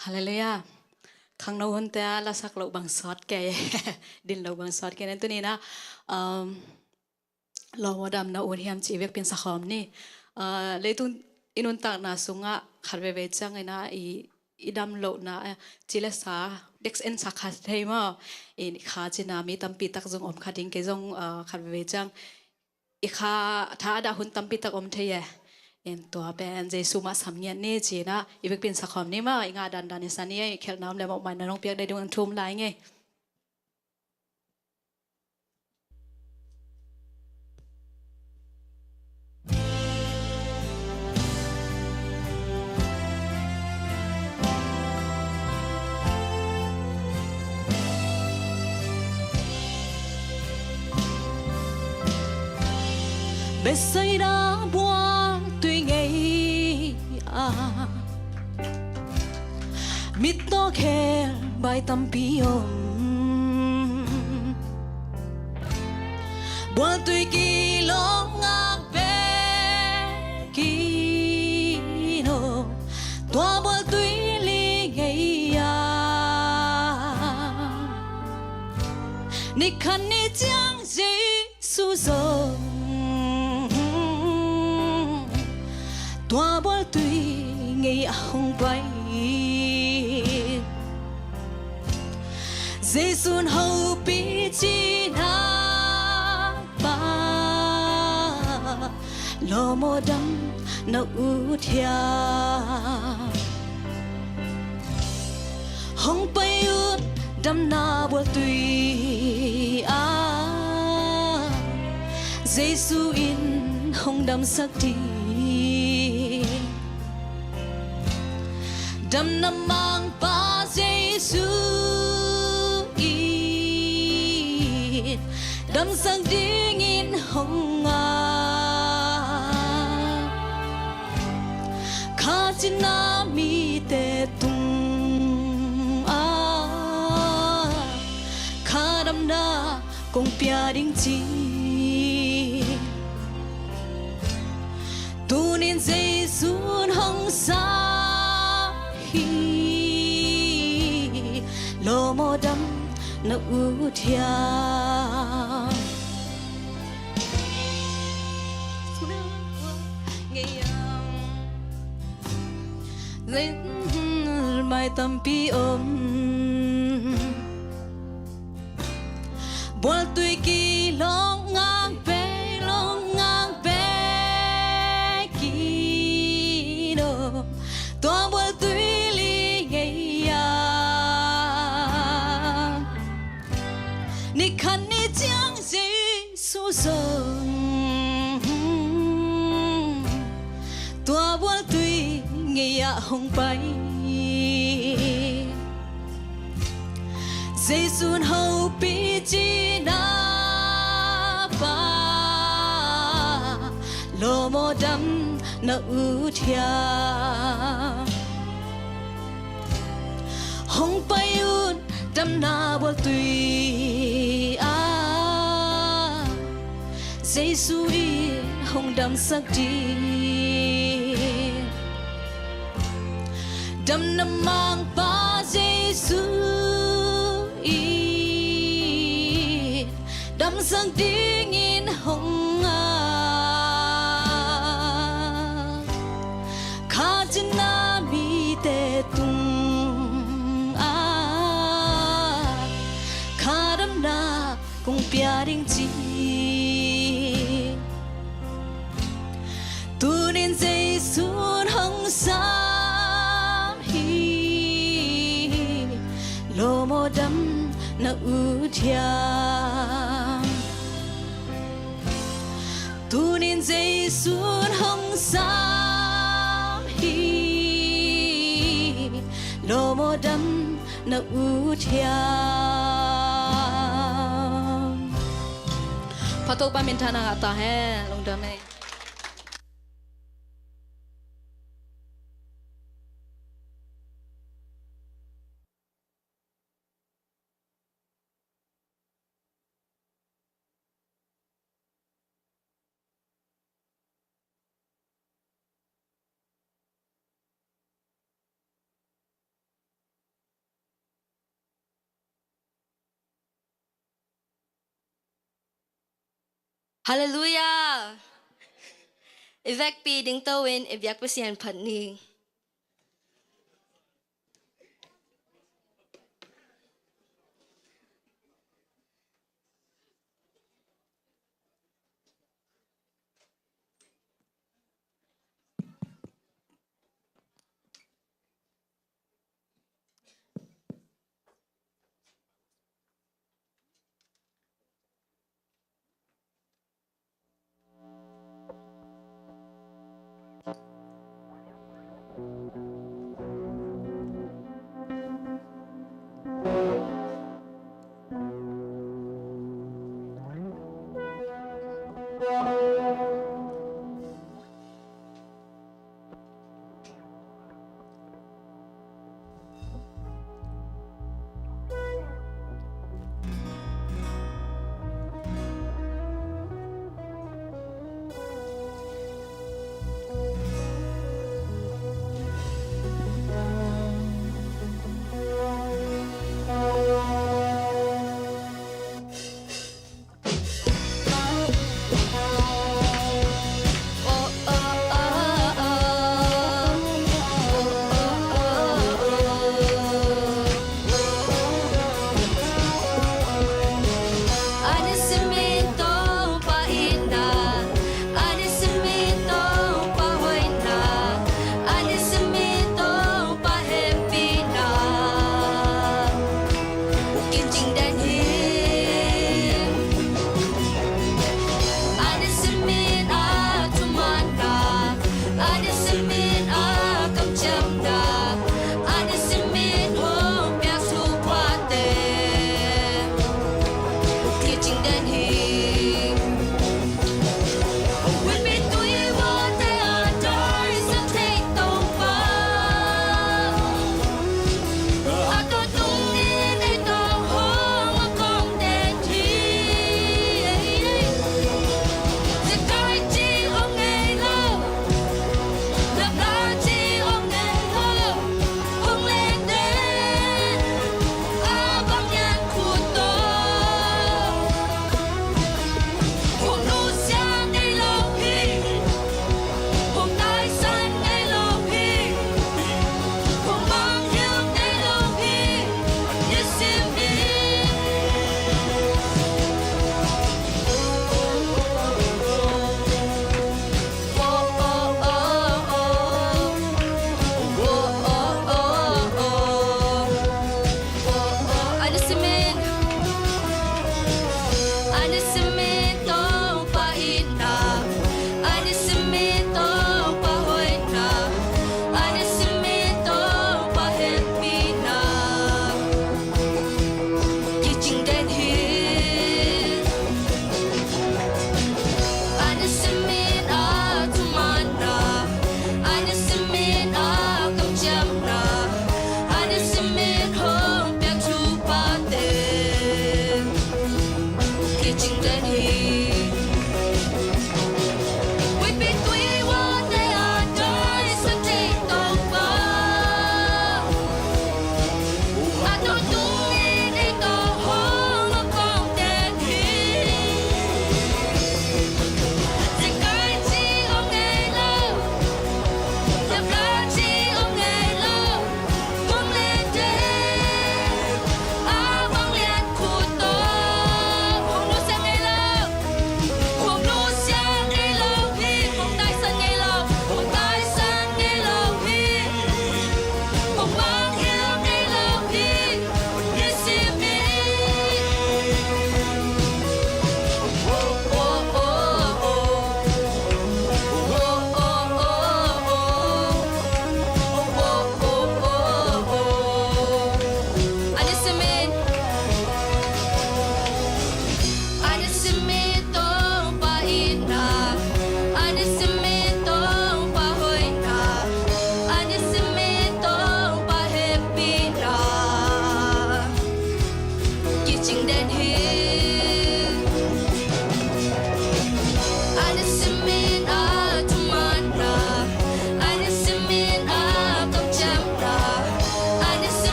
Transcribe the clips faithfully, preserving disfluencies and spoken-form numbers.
Halleluiah. Khangno hunte ah lasak loh bang sawt kei. Din loh bang sawt kei. Nen tuni-in ah, um, lawm aw, dam na ut hiam ci i vekpi-in sakhawm ni. Ah, leitung i nuntakna sungah khat veivei ciangin ah i, i dam lohna, eh, ci le sa, dek en sak kha thei maw. I kha cina mi tampi tak zong om kha ding, kei zong, ah, khat veivei ciang i kha thadah hun tampi tak om thei e. In tua pen Jesu mah sam ngiat ni ci-in ah i vekpi-in sakhawm ni maw, i ngah dandan i sa ni e, i khelhna om le mawhmaina nong piak ding un thum lai ing ei. Bethsaida bual tui ngei ah mittaw khel bai tampi om. Bual tui kilawng ngak bekin om. Tua bual tui li ngei ah ni khat ni ciang Jesu zong tua bual tui ngei ah hong pai. Jesu'n hopih cina, Pa, lawm aw, dam na ut hiam? Hong pai un, damna bual tui ah Jesu in hong damsak ding. Damna mangpa Jesu in damsak dingin hong ngak. Kha cina mite tungah kha damna kong pia ding ci. Tuni-in Jesu'n hong sam hi, lawm aw, dam na ut hiam? Bai tampi om. Bual tui kilawng ngak bek, lawng ngak bek ki no. Tua bual tui li ngei ah ni khat ni ciang Jesu zong tua bual tui ngei ah hong pai. Jesu'n hopih cina, Pa, lawm aw, dam na ut hiam? Hong pai un, damna bual tui ah Jesu in hong damsak ding. Damna mangpa Jesu in damsak dingin hong ngak. Kha cina mite tungah kha damna kong pia ding ci. Tuni-in Jesu'n hong sam hi, lawm aw, dam na ut hiam? Tuni-in Jesu'n hong sam hi, lawm aw, dam na ut hiam? Pha Topa minthanna ngah ta hen, lungdam ei. Halleluiah. I vekpi dingto-in i biak Pasian phat ni.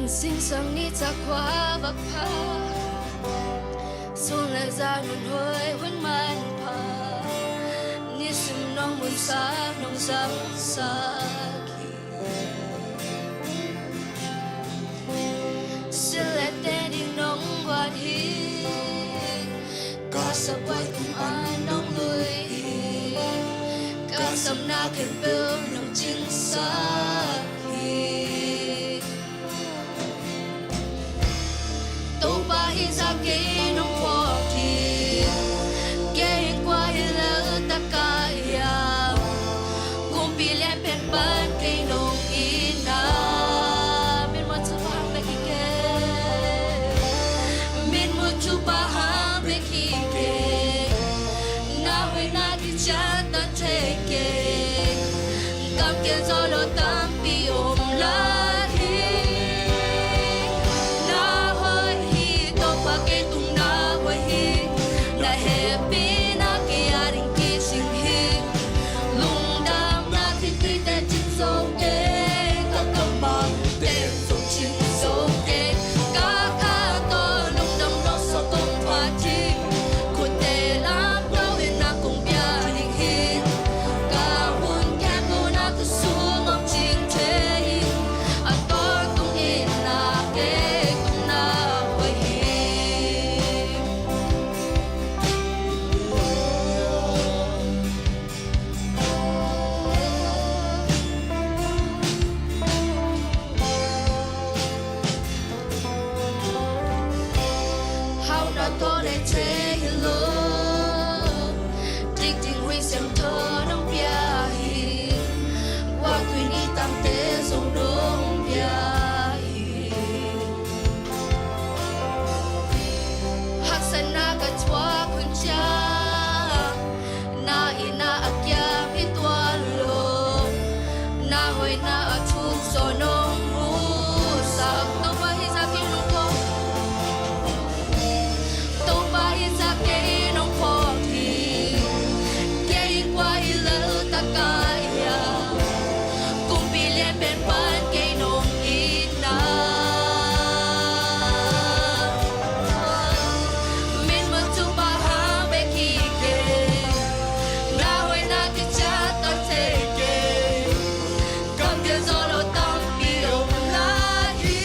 Zingsang ni ca khua vak pha, sun le zan hun hoi hun man pha, nisim nong munsak nong zangsak hi. Sil le te ding nong guan hi. Ka saphuai kum an nong lui hi. Ka sapna khempeuh nong cingsak hi. Topa hi zah kei nong phawk hi. Kei in kua hi lel ta ka hiam? Kumpi lian pen pan kei nong itna. Mitmuh thupha hang bek hi kei. Mitmuh thupha hang bek hi kei. Na hoihna kician ta thei kei. Kam kel zaw lo tampi om lai hi. Na hoih hi, Topa kei tung na hoih hi. Na hehpihna kei a ding kicing hi. Lungdamna khitui teh cing zo kei. Ka kammal teh zong cing zo kei. Ka kha tawh lungdam lo sa kong phat hi. Khutte lam lo in na kong bia ding hi. Ka hun khempeuh na tung sung om cing thei hi. A tawntung in na kei tung na hoih hi. Hauhna tawh nei thei hi lo. Dikding huih siangtho nong pia hi. Guaktui ni tamte zong nong pia hi. Haksatna ka thuak hun ciang na itna a kiam hi tuan lo. Na hoihna a thuk zaw nong musak. Topa hi zah kei nong phawk. Topa hi zah kei nong phawk hi. Kei in kua hi lel ta ka hiam? Kumpi lian pen pan kei nong itna. Mitmuh thupha hang bek hi kei. Na hoihna kician ta thei kei. Kam tel zaw lo tampi om lai hi.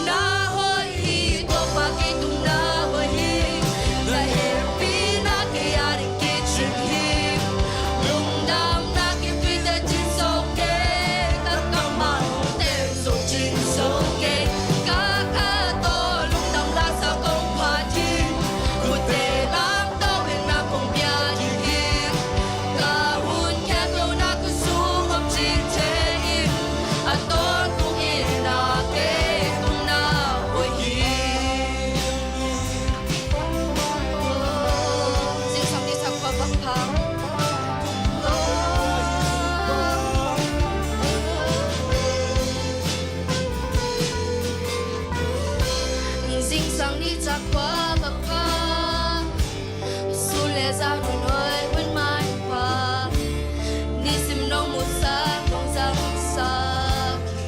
Na hoih hi, Topa kei tung na hoih hi. Na hehpihna kei a ding kicing hi. Lungdamna khitui teh cing zo kei. Ka kammal teh zong cing zo kei. Ka kha tawh lungdam lo sa kong phat hi. Khutte lam lo in na kong bia ding hi. Ka hun khempeuh na kong sung om cing thei hi. A tawntung in na kei tung na hoih hi. Zingsang ni ca khua vak pha. Zingsang ni ca khua vak pha. Sun le zan hun hoi hun man pha. Nisim nong munsak nong zangsak hi.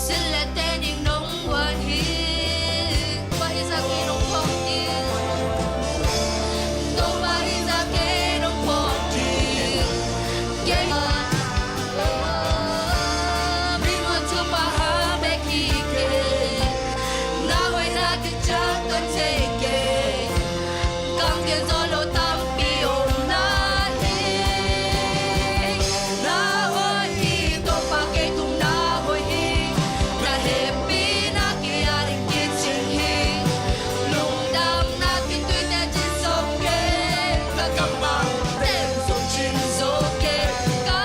Sil le te ding nong guan hi. Topa hi zah kei nong phawk hi. Topa hi zah kei nong phawk hi. Kei mitmuh thupha hang bek hi kei. Na hoihna kician ta thei kei. Kam kel zaw lo tampi om lai hi. Na hoih hi, Topa kei tung na hoih hi. Na hehpihna kei a ding kicing hi. Lungdamna khitui teh cing zo kei. Ka kammal teh zong cing zo kei. Ka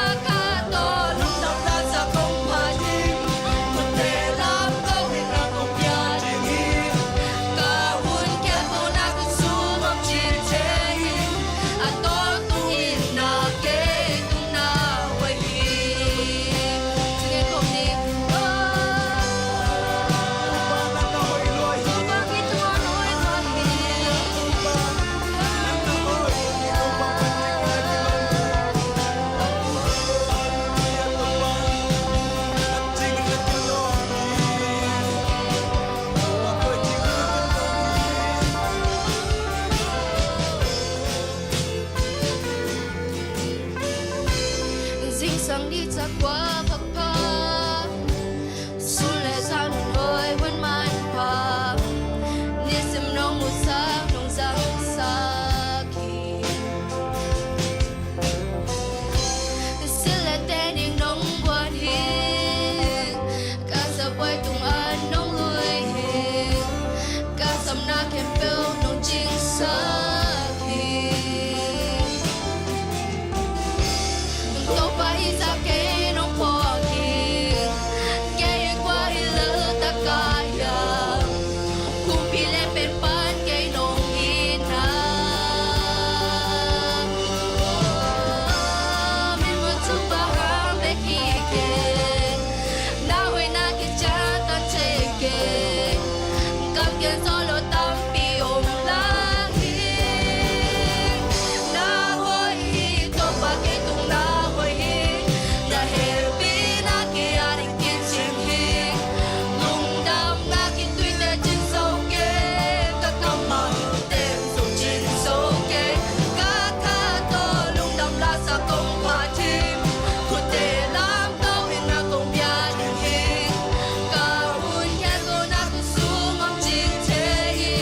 Zingsang ni ciang kua vak pha, sun le zan hun hoi hun man pha, nisim nong musak nong zangsak hi. Sil le tening nong guan hi, ka sabuai tung an nong lui hi, ka samna khempeuh nong cingsak hi. Topa i zak kei nong phuak hi, kei kua hi laltak a hiam, kumpi le pen pan kei nong it na. Min mun thupha hang bek hi kei, na hoihna kician tan thei kei, kam kian sawh lo tampi om lai hi. Na hoih hi, Topa kei tung na hoih hi, na hehpihna kiang in kicing hi. Lungdamna kituite cin zo kei, ka kammal tem zo cin zo kei, ka kha tawh lungdam lasa kong phat hi. Khutte lam tawh in na kong bia ding hi. Ka hun khempeuh na tung sung om cing thei hi.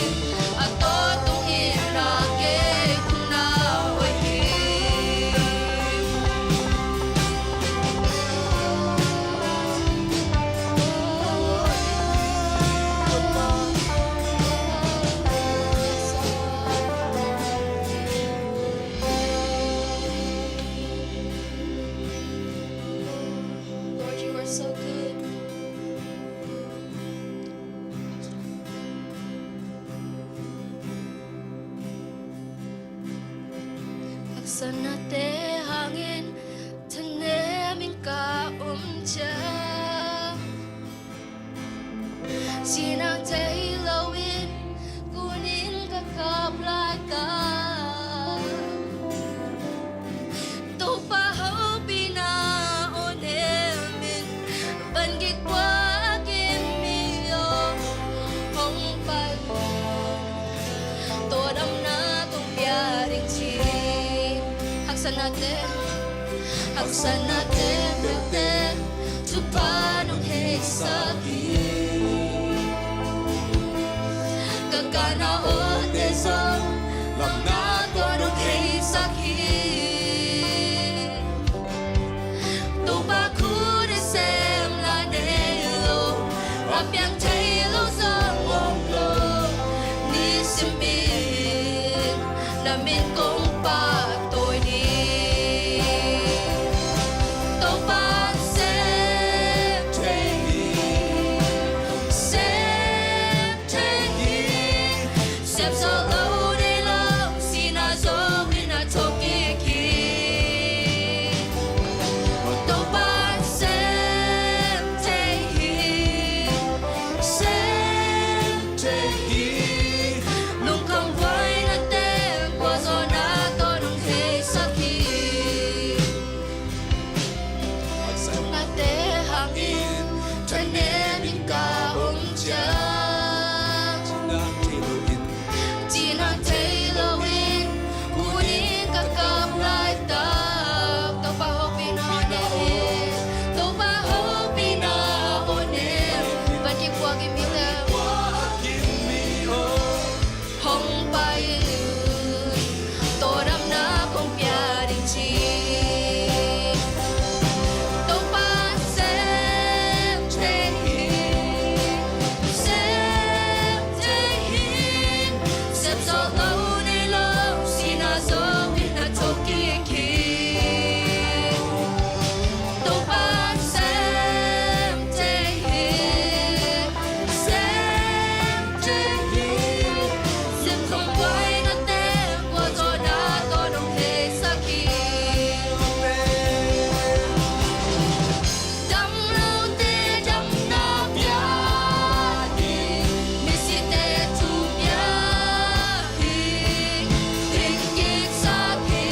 A tawh tung in na kei tung na hoih hi. Lord, you are so good. Haksatnate hangin thanem in ka um ciang, cinang thei loin kunin ka kap laitak. Topa hopihna aw nem in, van kikuak in mi aw hong pai un, tawldamna kong pia ding ci. Haksatnate, haksatnate peuhte thupha nong heisak hi. Ka kana awte zong lamna tawh nong heisak hi. Topa khut i sem la nei lo, a piang thei lo zong om lo, nisim bek na min kong pahtawi ni. Topa sem thei hi, sem thei hi, sem sawh lo nei lo, sihna zong in a thawh kik hi. Topa sem thei hi, sem thei hi, lungkham buaina teng kua zawhna tawh nong heisak hi. Haksatnate hangin thanem in ka um ciang, cinang thei loin, cinang thei loin kunin ka kap laitak. Topa hopihna aw nem in, Topa hopihna aw nem in, van kikuak in mi aw hong pai un, tawldamna kong pia ding ci. Topa sem thei hi, sem thei hi, sem sawh lo nei lo, sihna zong in a thawh kik hi. Topa sem thei hi, sem thei hi, lungkham buaina teng kua zawhna tawh nong heisak hi. Damlote damna pia hi, misite thu pia hi, hing kiksak hi.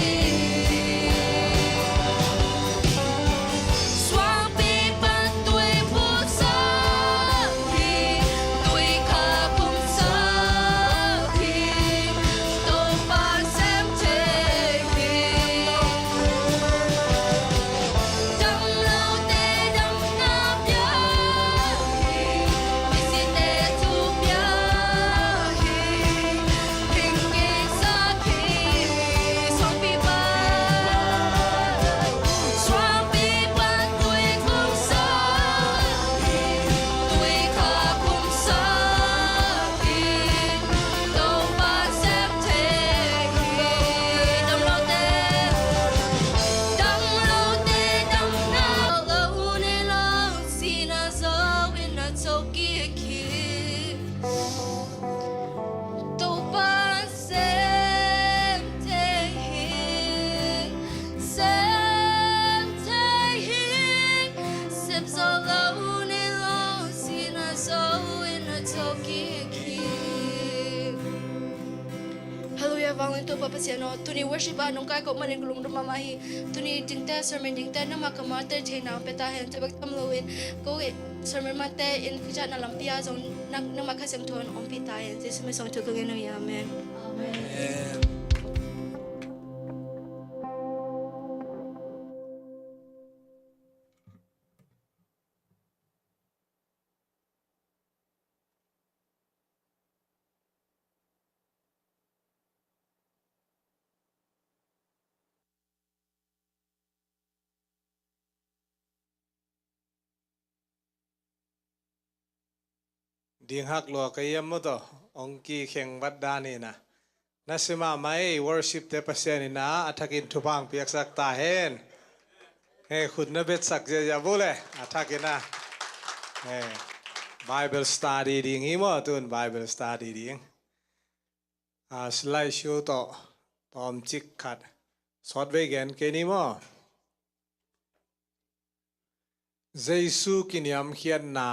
Pasian aw, tuni worship ah nong kaikop manin ka lungdam mahmah hi. Tuni dingte, sermon dingte, nangmah kammalte theihna hong pia ta hen. Tua bek tham loin ko sermon mate in kiciatna lampi ah zong nang, nangmah Kha Siangtho in ompih ta hen. Jesu min suang thu ka ngen uh hi. Amen. Amen. Ding hak lua ka hiam maw taw, hong kikheng vat dan hi na. Na si mahmah ei, worship te Pasian in a, a thakin thupha hong piaksak ta hen. He, khut na betsak ziahziah bu le, a thakin a. He, Bible study ding hi maw, tun Bible study ding. A, slide show tawh, tawmcik khat. Sawt vei gen kei ni maw. Jesu kiniamkhiatna,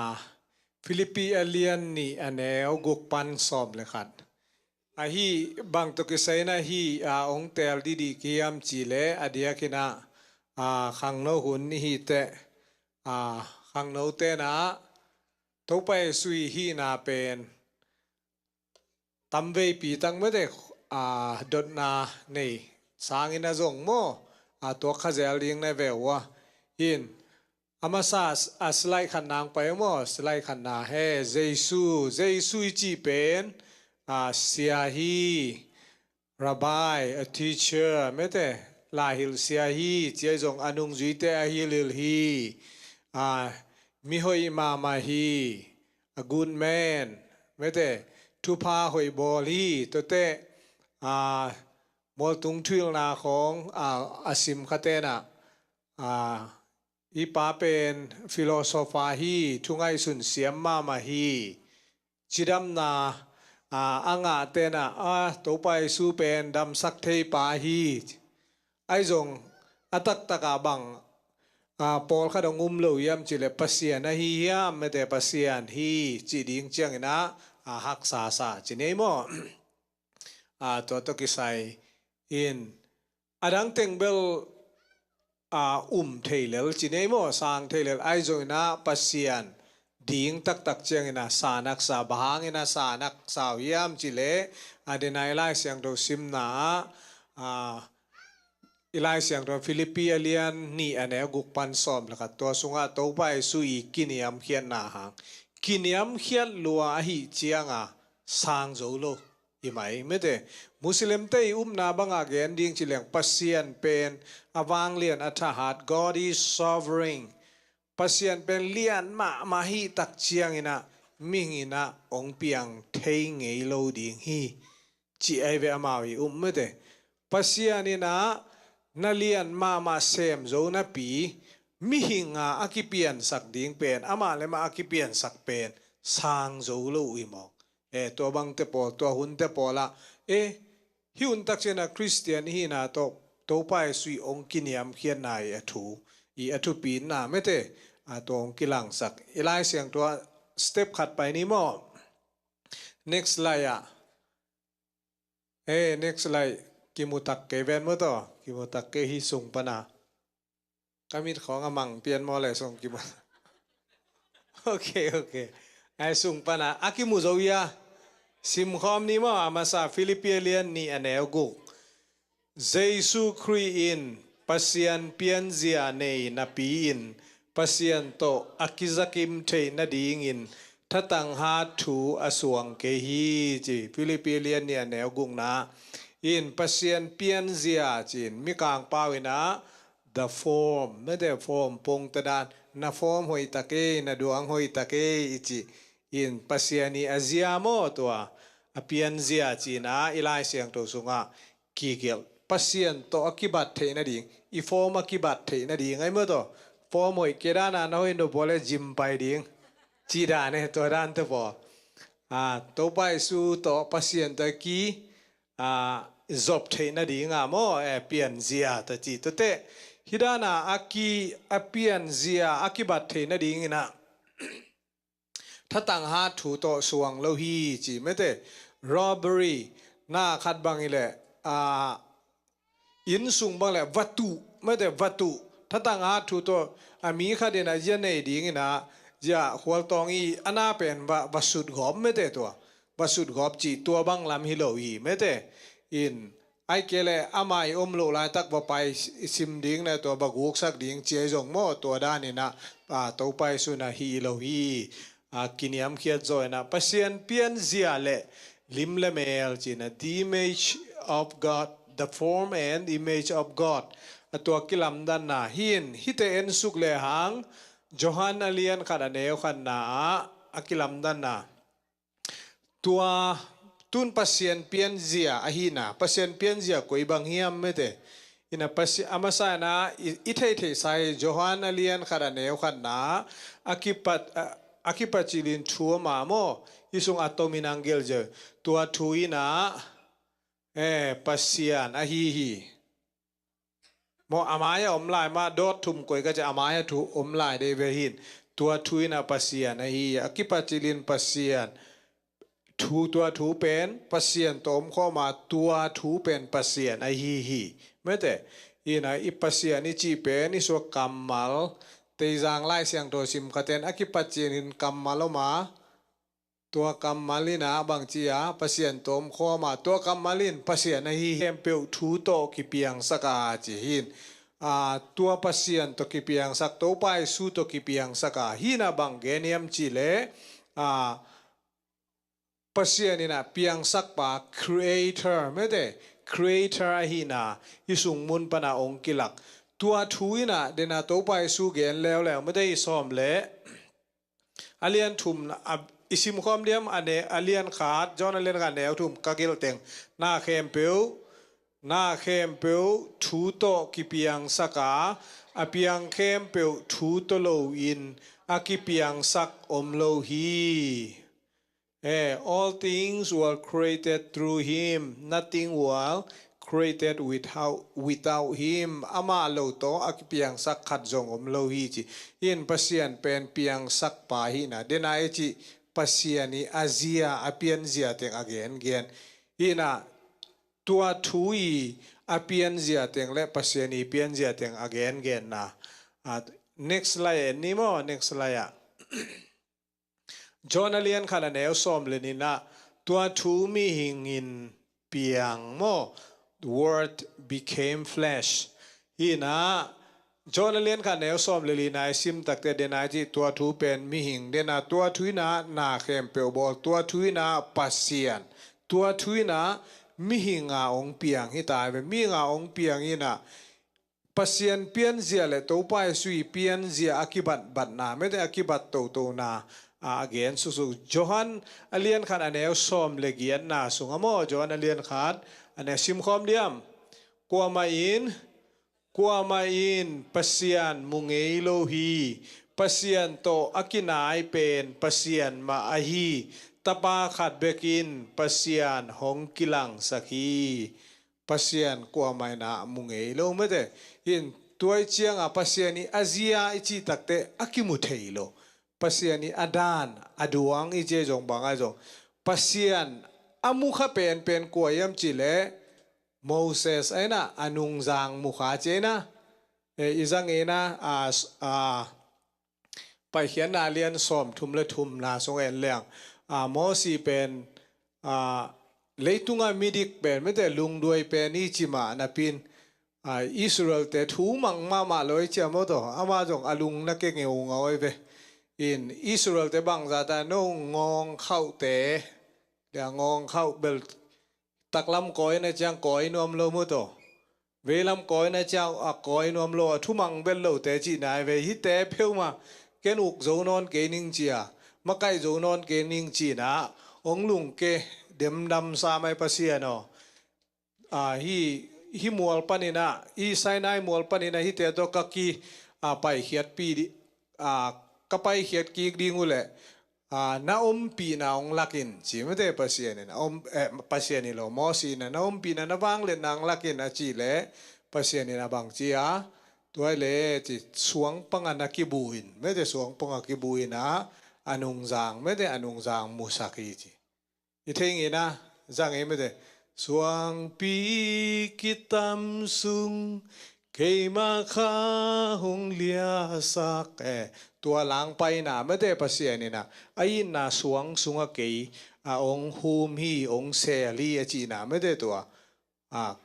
Philippi a lian nih a neu guk pan sawm le khat. Ahi bang tawh kisai in ahi, a, hong teel didih kiam cih leh a diakin a, a, khangno hun i hi teh, a, khangno te in a, Topa Jesu i hihna pen tamveipi tak mete, a, dotna nei sangin a zong maw, a, tuak kha zel ding na ve uh a. In, a masa a slide khatna hong pai maw, slide khatna he, Jesu, Jesu i cih pen, a, sia hi, rabbi, a teacher, mete, laihilh sia hi, ci ahi zong a nungzuite a hilhhilh hi, a, mihoih mahmah hi, a good man, mete, thupha hoih bawl hi, tuate, a, mualtung thuhilhna khawng, a, a sim kha ten a, a, i pa pen philosopher hi, thu ngaihsun siam mahmah hi, cidamna, a, a ngah ten a, a, Topa Jesu pen damsak thei pa hi, ahi zong a taktak a bang, a, pawlkhat hong um lo hiam cih leh Pasian ahi hiam, mete Pasian hi, cih ding ciangin a, a, haksa sa ci nei maw. A, tua tawh kisai in, a dang teng bel, a, um thei lel ci nei maw, sang thei lel ahi zongin a Pasian ding taktak ciangin a sa nak sa, bang hangin a sa nak sa uh hiam cih leh, a, denai Lai Siangtho simna ah, a, i Lai Siangtho Philippi a lian nih a neu guk pan sawm le khat tua sungah Topa Jesu i kiniamkhiatna hang, kiniamkhiat lua ahih ciang a sang zo lo. I mai mete. Muslimte i upna bangah gen ding ci leng Pasian pen a vanglian a thahat, God is sovereign. Pasian pen lian mahmah hi tak ciangin a mihing in a hong piang thei ngei lo ding hi, ci ahi ve amau i up mete. Pasian in a na lian mahmah sem zo napi, mihing a a kipiansak ding pen, amah le amah a kipiansak pen sang zo lo uh hi mawk. E, tua bangte pawl, tua hunte pawl ah, e, hih hun takciang a Khristian i hihna tawh Topa Jesu i hong kiniamkhiatna i a thu, i a thupina mete, a, tua hong kilangsak. I Lai Siangtho ah step khat pai ni maw. Next slide ah. E, next slide. Kimutak kei ven maw taw. Kimutak kei hi sung pana. Ka mit khawng a mang pian maw le sung kimu. Ok, ok. Ai sung pana a kimu zo ia. Simkhawm ni maw, a masa Philippi a lian nih a neu guk. Jesu Khrih in Pasian pianzia nei napi-in Pasian tawh a kizakim theih nadingin thatang hat thu a suang kei hi, ci. Philippi lian nih a neu gukna in Pasian pianzia ci-in Mikang pau in a the form, mete form pongta dan, na form hoih tak ei, na duang hoih tak ei, i ci. In Pasian i a zia maw tua, a pianzia ci-in a i Lai Siangtho sungah kigelh. Pasian tawh a kibat theih nading, i form a kibat theih nading ai maw taw. Form hoih kei dan a na hoih nop bawl e gym pai ding. Ci dan e tua dan te paw. A, Topa Jesu tawh Pasian tawh a ki, a, zop theih nading a maw, e, pianzia ta ci. Tuate, hi dan a a ki, a pianzia a kibat theih nading in a thatang hat thu tawh suang lo hi, ci mete. Robbery na khat bang i leh, a, inn sung bang le va tuh, mete va tuh. Thatang a thu tawh a mi khat in a zia nei ding in a, zia khualtawng i a na pen va, va sut gawp mete tua. Va sut gawp ci tua bang lam hi lo hi mete. In ai ke le ama i om lo laitak va pai sim ding le tua va guksak ding ci ai zong maw tua dan in a, a, Topa Jesu in a hi lo hi. A, kiniamkhiat zaw in a Pasian pianzia le lim le mel ci in a the image of God, the form and image of God. A tua kilamdanna hi in hite en suk le hang Johan a lian khat a neu khatna ah a kilamdanna. Tua tun Pasian pianzia ahina, Pasian pianzia koi bang hiam mete. Ina Pasi-, a masa in a i, i theithei sai Johan a lian khat a neu khatna a kipat, a, a kipat cilin thu ama maw i sung a tomin ang gel zeu. Tua thu in a, eh, Pasian ahi hi. Maw a mai a om lai mah dawt thum koi ka ci a mai a thu om lai dei ve hin. Tua thu in a Pasian ahi a kipat cilin Pasian. Thu tua thu pen Pasian tawh om khawm a tua thu pen Pasian ahi hi. Mete. Ina i Pasian i cih pen i suak kammal. Teizang Lai Siangtho sim khaten a kipat cilin kammal om a. Tua kammal in a bang ci a Pasian tawh om khawm a tua kammal in Pasian ahi khempeuh thu tawh kipiangsak a ci hin. A, tua Pasian tawh kipiangsak Topa Jesu tawh kipiangsak a hin a bang gen hiam ci le, a, Pasian in a piangsak pa creator mete creator ahina i sung mun pan a ong kilak. Tua thu in a den a Topa Jesu gen leuleu mete i sawm le a lian thum a, i sim khawm diam a ne, a lian khat, John a lian khat neu thum ka gil teng. Na khempeuh, na khempeuh thu tawh kipiangsak a, a piang khempeuh thu tawh lo in a kipiangsak om lo hi. Eh, all things were created through him. Nothing were created without, without him. Ama lo tawh a kipiangsak khat zong om lo hi ci. In Pasian pen piangsak pa hi na. Den a i ci Pasian i a zia, a pianzia teng a gengen. Hi na tua thu i a pianzia teng le Pasian i pianzia teng a gengen na. Ah, next slide ni maw, next slide ah. John a lian khat a neu sawm le nihna, tua thu mihing in piang maw, word became flesh. Hi na, John a lian khat a neu sawm le lina i sim takte den a i ci tua thu pen mihing, den a tua thu in a na khempeuh bawl, tua thu in a Pasian, tua thu in a mihing a ong piang hi ta ve, mihing a ong piang hi na, Pasian pianzia le Topa Jesu i pianzia a kibatbatna, mete a kibat totona, a, a gen suksuk. Johan a lian khat a neu sawm le giatna sung a maw, Johan a lian khat a neu sim khawm diam. Kuamah in, kuamah in Pasian mu ngei lo hi, Pasian tawh a kinai pen Pasian mah ahi, Tapa khat bekin Pasian hong kilangsak hi. Pasian kuamah in a mu ngei lo mete. Hin tua i cianga Pasian i a zia i cih takte a kimu thei lo. Pasian i a dan, a duang i ci zong bang a zong. Pasian a mu kha penpen kua hiam ci le Moses a ina a nungzang mu kha ci ina. E, i zang ina a, a, Paikhiatna lian sawm thum le thumna sung en leng, a, Mosi pen, a, leitunga midik pen, mete lungduai pen i ci mah napin, a, Israel te thu mang mahmah lo i cia maw taw, ama zong a lung na ke ngeungau ai ve. In Israel te bangza ta no ngawng khauh te, le a ngawng khauh bel taklam kawi na ciang kawi nuam lo mu taw. Veilam kawi na ciang a kawi nuam lo a thumang bel lote cih nai ve hite pheuma ken uk zo nawn kei ning cia, makaih zo nawn kei ning cina, ong lungke demdam sa mai Pasian aw. A, hi, hi mual panina, hi Sinai mual panina hite tawh ka ki, a, paikhiatpi di, a, ka paikhiat kik ding uh leh, a, na ompihna hong lakin, ci mete Pasian in, a om, eh, Pasian in lo, Mosi in a, na ompihna na vangliatna hong lakin a cih leh, Pasian in a bang ci a, tua i le ci suangpang a na kibu in, mete suangpang a kibu in a, a nungzang, mete a nungzang musak hi ci. I thei ngei na, zang ei mete, Suangpi kitam sung keima kha hong liasak. Eh, tua langpaina mete Pasian in ah, a itna suang sungah kei a hong hum hi, hong sel hi a cihna mete tua. A,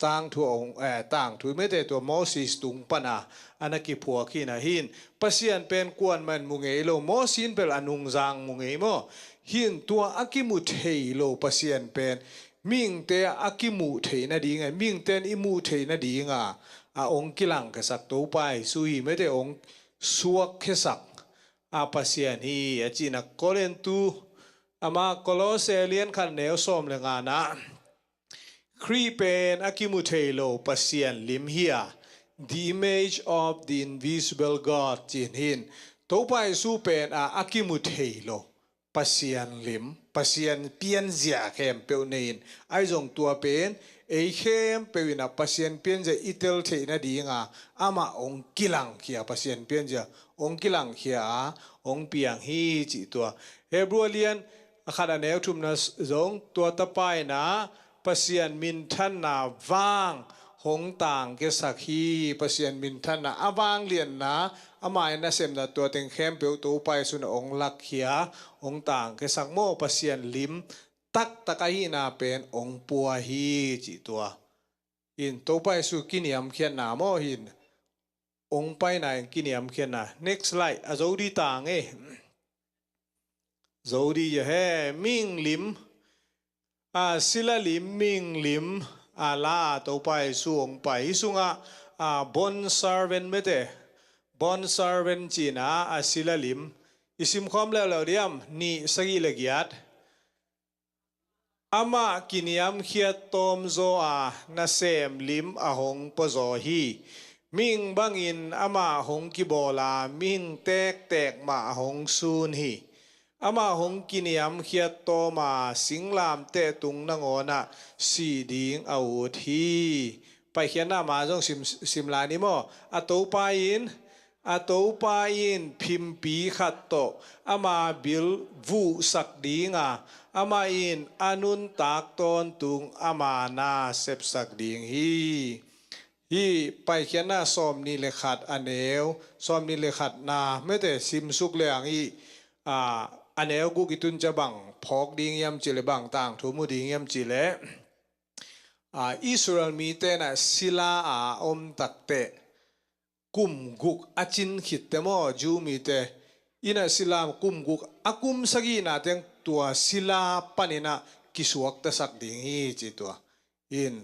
tangthu a hong, eh, tangthu mete tua Moses tung pana a na kiphuak hi na hin. Pasian pen kuan man mu ngei lo, Moses in bel a nungzang mu ngei maw. Hin tua a kimu thei lo Pasian pen, mihingte a kimu thei nading a, mihingte in i mu thei nading a, a hong kilangkhiasak Topa Jesu hi mete, hong suakkhiasak a Pasian hi a cihna. Korintu, ama Kolose lian khat neu sawm le ngana, Khrih pen a kimu thei lo Pasian lim hi a, the image of the invisible God cin hin. Topa Jesu pen a, a kimu thei lo Pasian lim, Pasian pianzia khempeuh nei in, ahi zong tua pen ei khempeuh in ah Pasian pianzia i tel theih nading a, amah hong kilangkhia, Pasian pianzia hong kilangkhia a, hong piang hi cih tua. Hebrew lian a khat a neu thumna zong tua tapa in ah Pasian minthanna vang hong tangkhiasak hi. Pasian minthanna a vanglianna, ama in a sepna tua teng khempeuh Topa Jesu in ah hong lakkhia, hong tangkhiasak maw, Pasian lim taktak ahihna pen hong pua hi cih tua. In Topa Jesu kiniamkhiatna maw hin, hong paina in kiniamkhiatna. Next slide, a zo dih tang e. Zo dih ya he, mihing lim, a, sila lim, mihing lim, a, la a Topa Jesu hong pai. Hih sungah, a, bond servant mete, bond servant cihna, a, sila lim. I simkhawm leuleu diam, nih, sagih le giat. Amah kiniamkhiat tawmzaw a, nasem lim a hong puazaw hi. Mihing bangin amah hong kibawl a, mihing tektek mah a hong sun hi. Amah hong kiniamkhiat tawm a, singlamteh tung nangawn ah sih ding a ut hi. Paikhiatna ma zong sim, sim lai ni maw. A Topa in, a Topa in phimpi khat tawh ama bil vuhsak ding a, amah in a nuntak tawntung ama na sepsak ding hi. Hih Paikhiatna sawmnih le khat a neu, sawmnih le khatna mete simsuk leng hih, a, a neu guk i tun ciang bang phawk ding hiam cih leh, bang tangthu mu ding hiam cih leh, a, Israel mite in ah sila a om takteh kum guk a cin khit teh maw, Jew mite in ah sila kum guk, a kum sagihna teng tua sila panin ah kisuaktasak ding hi ci tua. In,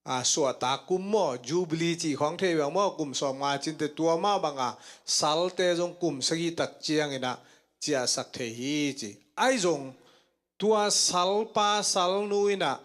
a, suahtak kum maw, Jubilee cih khawng thei bang maw, kum sawmnga cin teh tua mah bang a salte zong kum sagih tak ciangin ah ciahsak thei hi ci. Ahi zong tua salpa salnu in ah,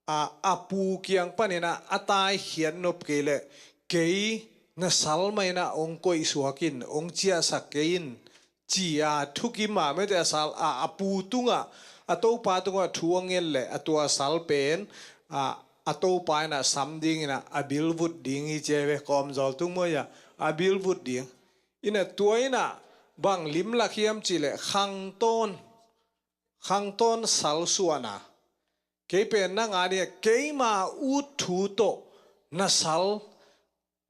a, a pu kiang panin ah a taikhiat nop kei leh, kei na sal mah in ah hong koihsuak in, hong ciahsak kei in, ci a thukim a mete a sal a, a pu tungah, a topa tungah thu a nget leh, a tua sal pen, a, a topa in ah sam dingin ah a bil vut ding hi ci a ve, kawmzawl tung maw, a bil vut ding. In ah tua in ah bang lim lak hiam cih leh khangtawn, khangtawn sal suahna. Kei pen na ngah ding a, keima ut thu tawh na sal,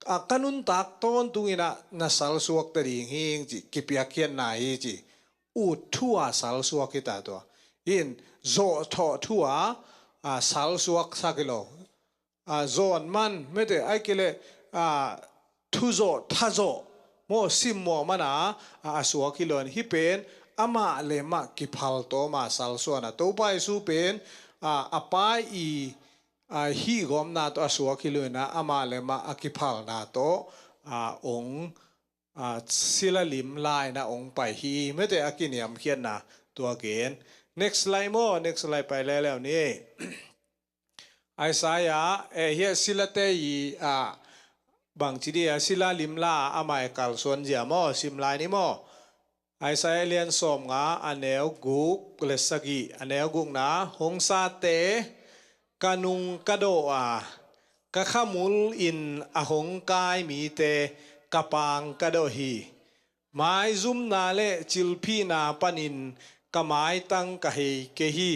a, ka nuntak tawntungin ah na sal suakta ding hi ing ci, kipiakkhiatna hi ci. Ut thu a sal suak hi ta tua. In zawhthawh thu a, a, sal suaksak hi lo. A, zawn man mete, ahih kei leh, a, thuzawh, thazawh maw, simmawh man a, a, a suak hi lo in, hih pen amah le mah kiphal tawm a sal suahna. Topa Jesu pen, a, a Pa i, a, hih gawmna tawh a suak hi lo in ah, amah le mah a kiphalna tawh, a, hong, a, sila lim la in ah hong pai hi mete, a kiniamkhiatna tua gen. Next slide maw, next slide pai leuleu ni. Isaiah, eh, hiah silate i, a, bangci dih a, sila lim la a amah i kalsuan zia maw, sim lai ni maw. Isaiah lian sawmnga, a neu guk le sagih, a neu gukna, hong sate, ka nung ka dawh a, ka khamul in a hong kai mite, ka paang ka dawh hi. Maizumna le cilphihna panin ka maitang ka hei kei hi.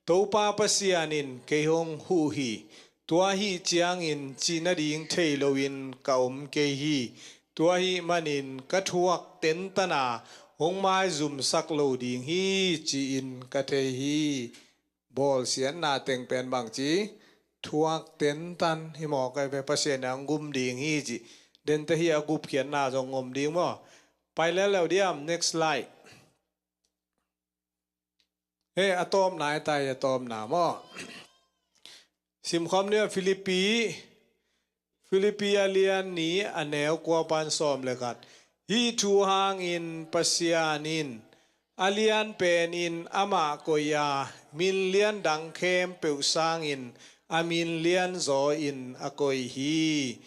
Topa Pasian in kei hong huh hi. Tua ahih ciangin cih nading thei loin ka om kei hi. Tua ahih manin ka thuak tentana hong maizumsak lo ding hi, ci-in ka thei hi. Bawlsiatna teng pen bang ci? Thuak tentan hi mawk ai ve, Pasian in hong gum ding hi ci. Dente hi a gupkhiatna zong om ding maw? Pai lel leu diam, next slide. He, a tawpna i tai, a tawpna maw? Simkhawm ni a Philippi, Philippi a lian ni a neu kua pan sawm le khat. Hih thu hangin Pasian in a lian pen in amah koih a, min lian dang khempeuh sangin a min lian zaw in a koih hi.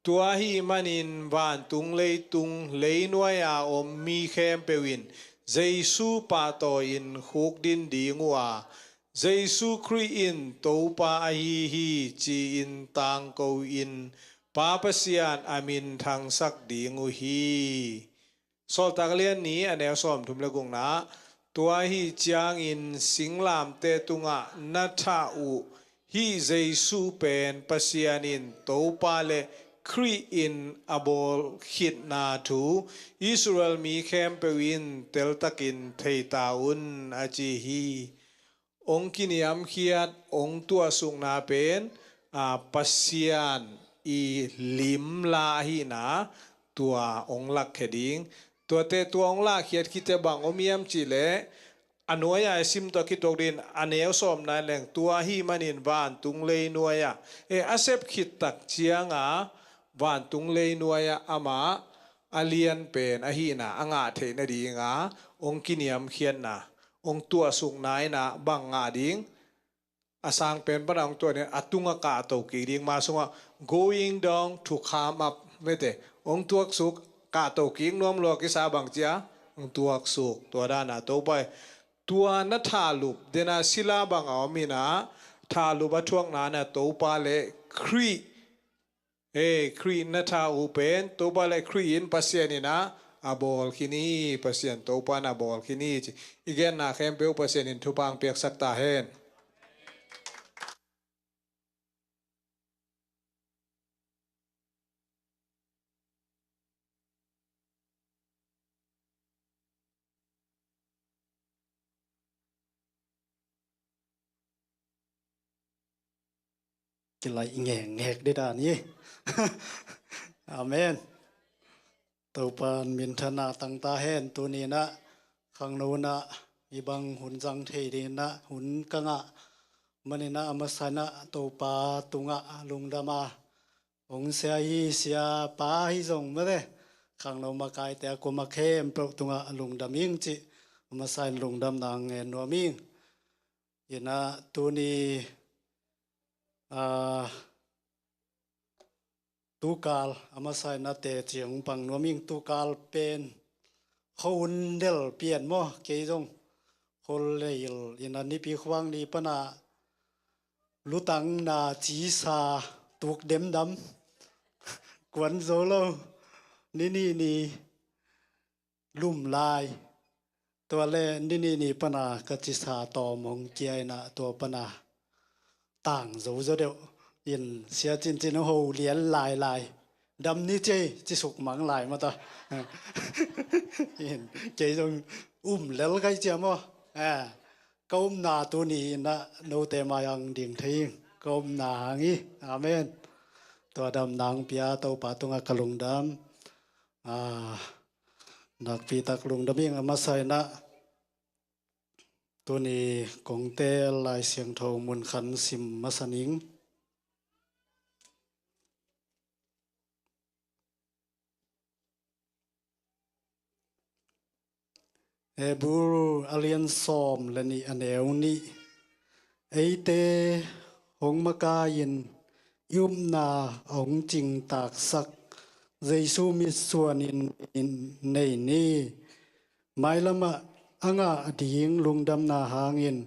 Tua ahih manin vantung leitung leinuai-a om mi khempeuh in Jesu pahtawi-in khukdin ding uh a, Jesu Khrih in Topa ahi hi, ci-in tangko-in Pa Pasian a min thangsak ding uh hi. Sawltak lian ni a neu sawmthum le gukna. Tua ahih ciangin singlamteh tungah na thah uh hih Jesu pen Pasian in Topa le Khrih in a bawl khitna thu Israel mi khempeuh in teltakin thei ta un, a ci hi. Hong kiniamkhiat, hong tuahsukna pen, a, Pasian i limla ahihna, tua hong lakkhia ding. Tuate tua hong lakkhiat khit teh bang om hiam cih leh, a nuai-a i sim tawh a kituak ding, a neu sawmna leng, tua ahih manin vantung leinuai-ah, e, a sep khit tak cianga vantung leinuai-ah amah a lian pen ahihna a ngah theih nadinga hong kiniamkhiatna, hong tuahsukna in ah bang ngah ding? A sang pen pan a hong tuah ding, a tungah kahto kik ding, ma sungah going down to come up, mete, hong tuaksuk, kahto kik nuam lua kisa, bang cia, hong tuaksuk, tua dana Topa i, tua na thahlup, dena sila bang a om in ah, thahlup a thuakna na Topa le Khrih, e, Khrih na thah uh pen, Topa le Khrih in Pasian in ah a bawl khin hi, Pasian Topa in a bawl khin hi ci. I genna khempeuh Pasian in thupha hong piaksak ta hen. Kilaih ngekngek dih dan hi. Amen. Topa'n minthanna tang ta hen. Tuni in ah khangno in ah hih bang hun zang thei ding in ah hun ka ngah manin ah a masa in ah Topa tungah lungdam a, hong sia hi, sia pa hi zong mate, khangno makaite a kum a khempeuh tungah lungdam ing cih a masa in lungdamna ngen nuam ing. In ah tuni, ah, tukal a masa in ah teci hong pang nuam ing. Tukal pen khuahun del pian maw, kei zong khua lei in ah Nipi khuang ni pan ah lutangna cisa tuk demdam kuan zo lo, ni nih ni lum lai. Tua le ni nih ni pan a ka cisa tawm hong kia in ah tua pan a tang zo zaw deuh in, sia cincin ho lian lailai. Dam ni cei, ci suk mang lai mata. In, kei zong um lel kai cia maw. Eh, ka umna tuni in ah note mai-ah ding thei ing. Ka umna hang hi. Amen. Tua damna hong pia Topa tungah ka lungdam. Ah, nakpi tak lungdam ing. A masa in ah tuni kong teel Lai Siangtho mun khat sim masa ning. Hebru a lian sawm le nih a neu nih. Eite hong makai-in i upna a hong cingtaksak Jesu mitsuanin nei ni. Mailamah a ngah ding lungdamna hangin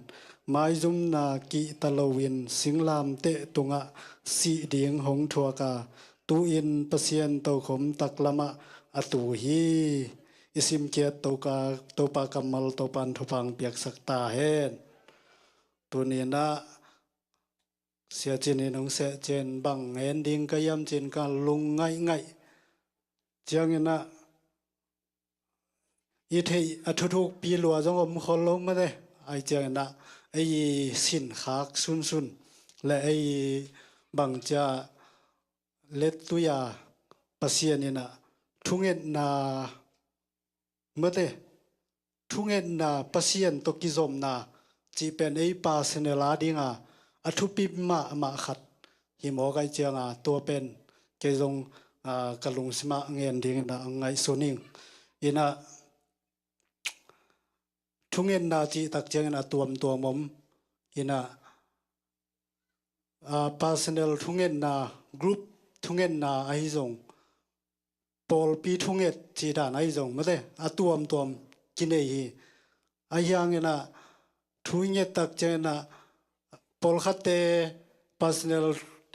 maizumna kihta loin singlamteh tungah sih ding hong thuak a, tu-in Pasian tokhom taklamah a tu hi. I simkhiat Topa, Topa kammal Topa'n thupha hong piaksak ta hen. Tuni-in ah Sia Cin in hong seh ciangin bang ngen ding ka hiam ci-in ka lung ngaihngaih ciangin ah i theih a thuthukpi lua zong om khol lo mate. Ahi ciangin ah ei i sinkhak sunsun le ei i bangci-a lettui-a Pasian in ah thungetna mate, thungetna, Pasian tawh kizopna cih pen ei personal a dinga a thupi mahmah khat hi mawk ahih cianga tua pen kei zong, ah, ka lungsimah ngen dingin ah ngaihsun ing. In ah thungetna cih tak ciangin a tuamtuam om. In ah, ah, personal thungetna, group thungetna ahi zong, pawlpi thunget cih dan ahi zong mate a tuamtuam kinei hi. Ahi hangin ah thu i nget tak ciangin ah pawlkhatte personal,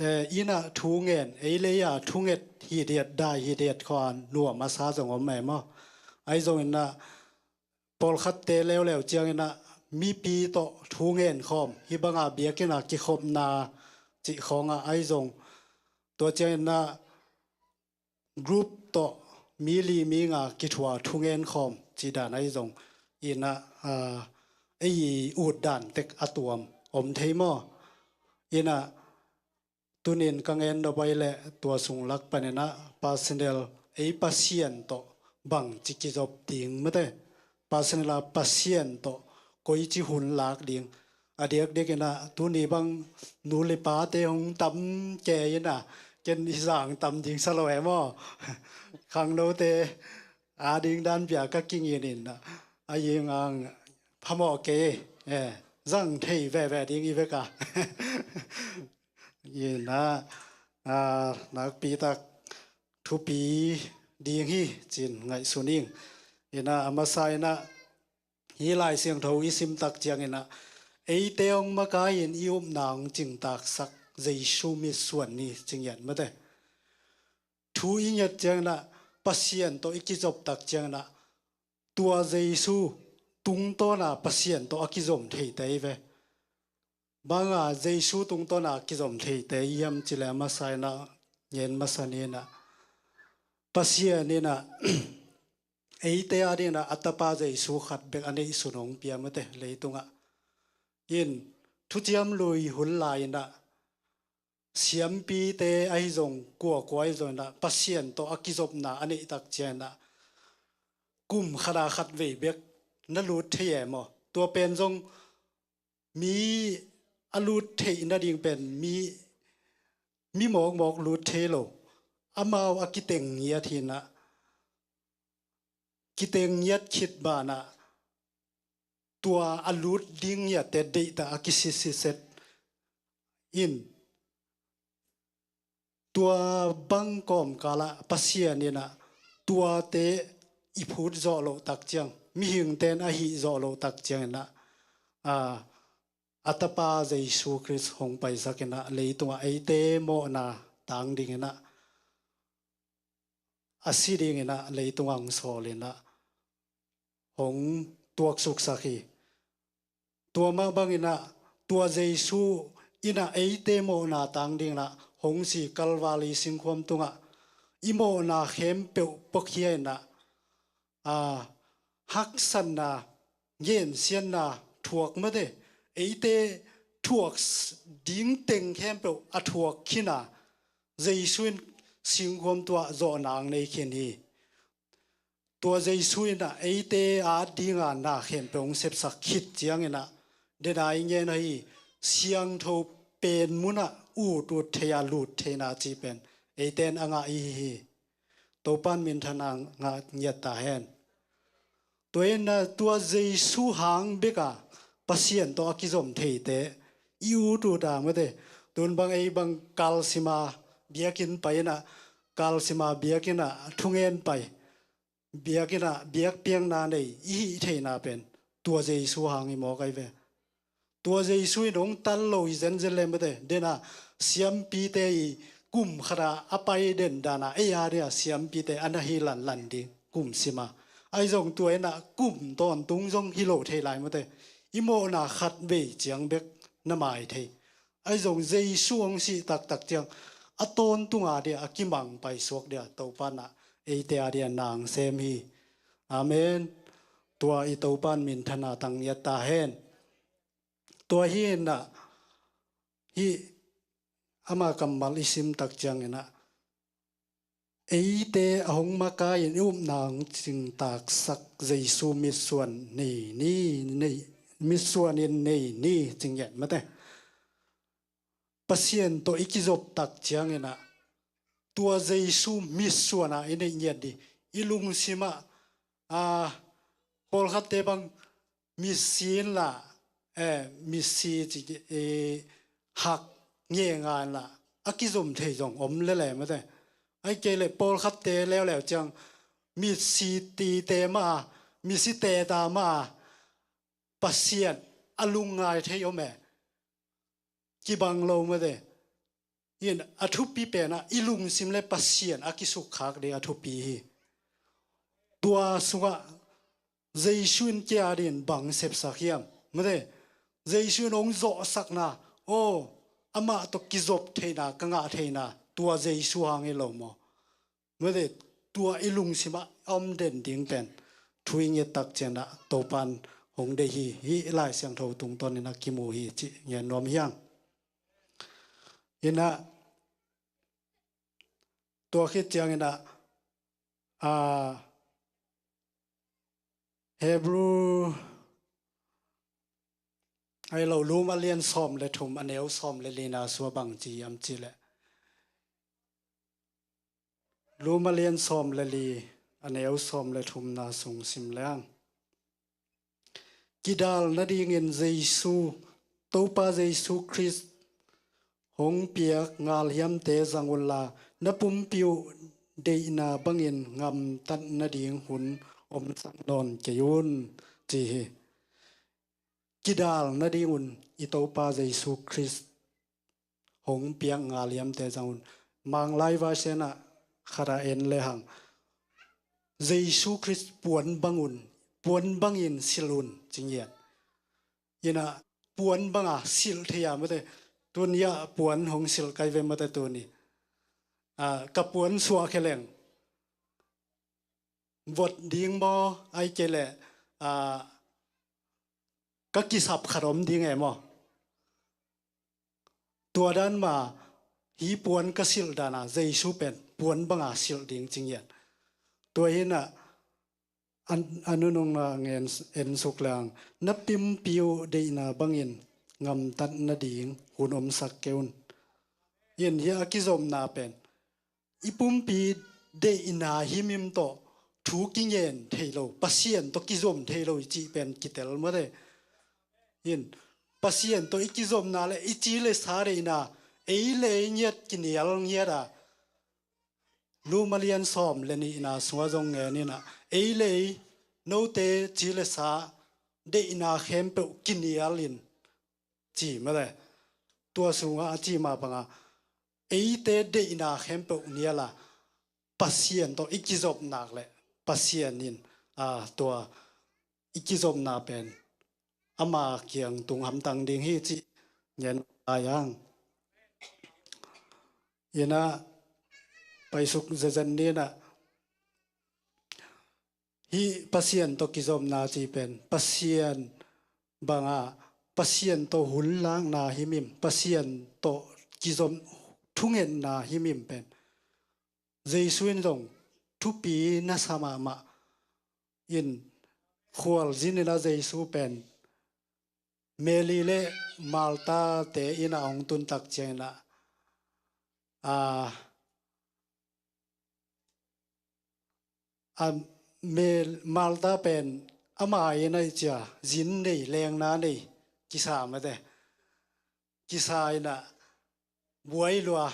eh, in ah thu ngen, ei le ei a thunget hi diat, dai hi diat khawng a nuam a sa zong om e maw. Ahi zongin ah pawlkhatte leuleu ciangin ah mipi tawh thu ngen khawm, hih banga biakinn a kikhopna cih khawngah ahi zong, tua ciangin ah group tawh mi li mi nga kithua thu ngen khawm cih dan ahi zong, in ah, ah, ei i ut dan tek a tuam om thei maw. In ah tunin ka ngen nop ahih leh tua sung lak panin ah personal, ei Pasian tawh bangci kizop ding mate, personal a Pasian tawh koici hun lak ding. A diakdiakin ah tuni bang nu le pate hong tam kei in ah, ken i zang tam ding sa lo e maw. Khangnote a ding dan bia ka kingin in ah, a ing ang phamawh kei, eh, zang thei veve ding i vek a. In ah, ah, nakpi tak thupi ding hi ci-in ngaihsun ing. In ah a masa in ah hih Lai Siangtho i sim tak ciangin ah eite hong makai-in i upna hong cingtaksak Jesu mitsuan ni ci ngiat mate. Thu i nget ciangin ah Pasian tawh i kizop tak ciangin ah tua Jesu tungtawna Pasian tawh a kizom theite hi ve. Banga Jesu tungtawna kizom theite hiam ci leh a masa in ah, ngen masa ni in ah, Pasian in ah eite a dingin ah a tapa Jesu khat bek a neihsun hong pia mate leitungah. In thuciam lui hun lai in ah siampite ahi zong, kuakua ahi zong in ah Pasian tawh a kizopna a neih tak ciangin ah kum khat a khat vei bek na lut thei e maw. Tua pen zong mi a lut theih nading pen mi, mi mawkmawk lut thei lo. Amau a kiteng ngiat hi in ah, kiteng ngiat khit banah tua a lut ding ngiatte deihtak a kisisiset in, tua bang kawmkalah Pasian in ah tuate i phut zawh loh tak ciang, mihingte in a hih zawh loh tak ciangin ah, a, a tapa Jesu Khrist hong paisak in ah leitungah eite mawhna tang dingin ah, a si dingin ah leitungah hong sawl in ah hong tuaksuksak hi. Tua mah bangin ah tua Jesu in ah eite mawhna tang dingin ah hong si Kalvari singkhuam tungah i mawhna khempeuh puakhia in ah, a, haksatna, gensiatna thuak mate, eite thuak s-, ding teng khempeuh a thuak khin a, Jesu in singkhuam tuah zawhna hong nei khin hi. Tua Jesu in ah eite a dinga na khempeuh hong sepsak khit ciangin ah, dena i ngen ahi siangtho pen munah ut ut thei a lut theihna cih pen eite in a ngah i hi hi. Topan minthanna ngah ngiat ta hen. Tua in ah tua Jesu hang beka Pasian tawh a kizom theite i ut ut a mate. Tun bang ei bang kalsima biakinn pai in ah, kalsima biakinn ah thungen pai, biakinn ah biakpiakna nei i hih theihna pen tua Jesu hang hi mawk ahi ve. Tua Jesu in hong tal lo hi zenzen le mate, dena siampite i kum khata a pai den dana ei a dia siampite a na hi lanlan ding kum sima. Ahi zong tua in ah kum tawntung zong hi lo thei lai mate. I mawhna khat vei ciang bek na mai thei. Ahi zong Jesu hong sih taktak ciang a tawntung a dia a kimang paisuak dia Topa in ah eite a dia nang sem hi. Amen. Tua i Topa in minthanna tang ngiat ta hen. Tua hi in ah, hih ama kammal i sim tak ciangin ah, eite a hong makai in i upna hong cingtaksak Jesu mitsuan nei ni, nei, mitsuan in nei ni, ci ngiat mate. Pasian tawh i kizop tak ciangin ah, tua Jesu mitsuan a i neih ngiat ding, i lungsim ah, a, pawlkhatte bang mitsi in lah, eh, mitsi ci, eh, hak ngenga in lah a kizom thei zong om lel e mate. Ahih kei leh pawlkhatte leuleu ciang mitsi tite mah a, mitsi teta mah a, Pasian a lungngai thei om e. Kibang lo mate. In a thupi pen ah i lungsim le Pasian a kisukkhak ding a thupi hi. Tua sungah Jesu in kei a dingin bang sepsak hiam mate. Jesu in hong zawhsakna, aw, amah tawh kizop theihna ka ngah theihna tua Jesu hang hi lo maw? Mate, tua i lungsim ah a om den ding pen thu i nget tak ciang ah Topa in hong deih hi. Hih Lai Siangtho tungtawn in ah kimu hi cih ngen nuam hi hang. In ah, tua khit ciangin ah, a, Hebrew, ahi lo, Rom a lian sawm le thum, a neu sawm le lina sung ah bang ci hiam cih leh, Rom a lian sawm le li, a neu sawm le thumna sung sim leng, kidal nadingin Jesu, Topa Jesu Khrist hong piak ngalhiamte zang unla, na pumpi uh deihna bangin ngamtat nading hun omsak nawn kei un, ci hi. Kidal nadingun i Topa Jesu Khrist hong piak ngalhiamte zang un. Manglai vaisen ah khat ah en lehang, Jesu Khrist puan bangun, puan bangin silh un, ci ngiat. In ah puan banga silh thei a mate. Tuni ah puan hong silh kai ve mate tuni. A, ka puan suah khe leng vot ding maw, ahih kei leh, a, ka kisap khat om ding e maw? Tua dan mah, hih puan ka silh dan a Jesu pen puan banga silh ding ci ngiat. Tua hi in ah, a, a nunung ah ngen, en suk leng, na pumpi uh deihna bangin ngamtat nading hun omsak kei un. In hih a kizopna pen i pumpi deihna himhim tawh thu kingen thei lo, Pasian tawh kizom thei lo i cih pen kitel mate. In, Pasian tawh i kizopna le i ci le sa deihna, ei le ei ngiat kinial ngiat a, Rom a lian sawm le nihna sungah zong ngen in ah, ei le ei note ci le sa deihna khempeuh kinial in, ci mate. Tua sungah a ci mah banga eite deihna khempeuh nial a, Pasian tawh i kizop nak leh Pasian in, a, tua i kizopna pen ama kiang tung hamtang ding hi cih ngen lai ang. In ah paisuk zezen ni in ah, hih Pasian tawh kizopna cih pen Pasian banga, Pasian tawh hun lakna himhim, Pasian tawh kizop thungetna himhim pen Jesu in zong thupi na sa mahmah. In, khualzin in ah Jesu pen Mary le Martha te in ah hong tun tak ciangin ah, a, a, Mel-, Martha pen ama in ah i cia zin nei, lengna nei kisa mate. Kisa in ah buai lua,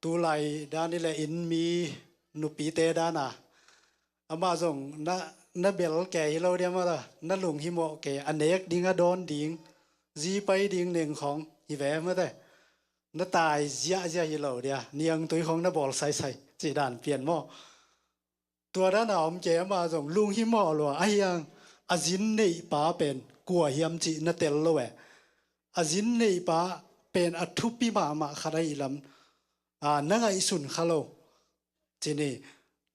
tulai dan i le inn mi nupite dan a. Amah zong na, na bel kei hi lo dia mah la, na lunghimawh kei, a nek ding a dawn ding, zi pai ding neng khawng hi ve mate. Na tai ziahziah hi lo dia, niangtui khawng na bawl saisai cih dan pian maw? Tua dan a om kei, amah zong lunghimawh lua, ahi hang a zin neihpa pen kua hiam cih na tel lo e. a zin neihpa pen a thupi mahmah khat ahih lam, a, na ngaihsun kha lo. Cih ni,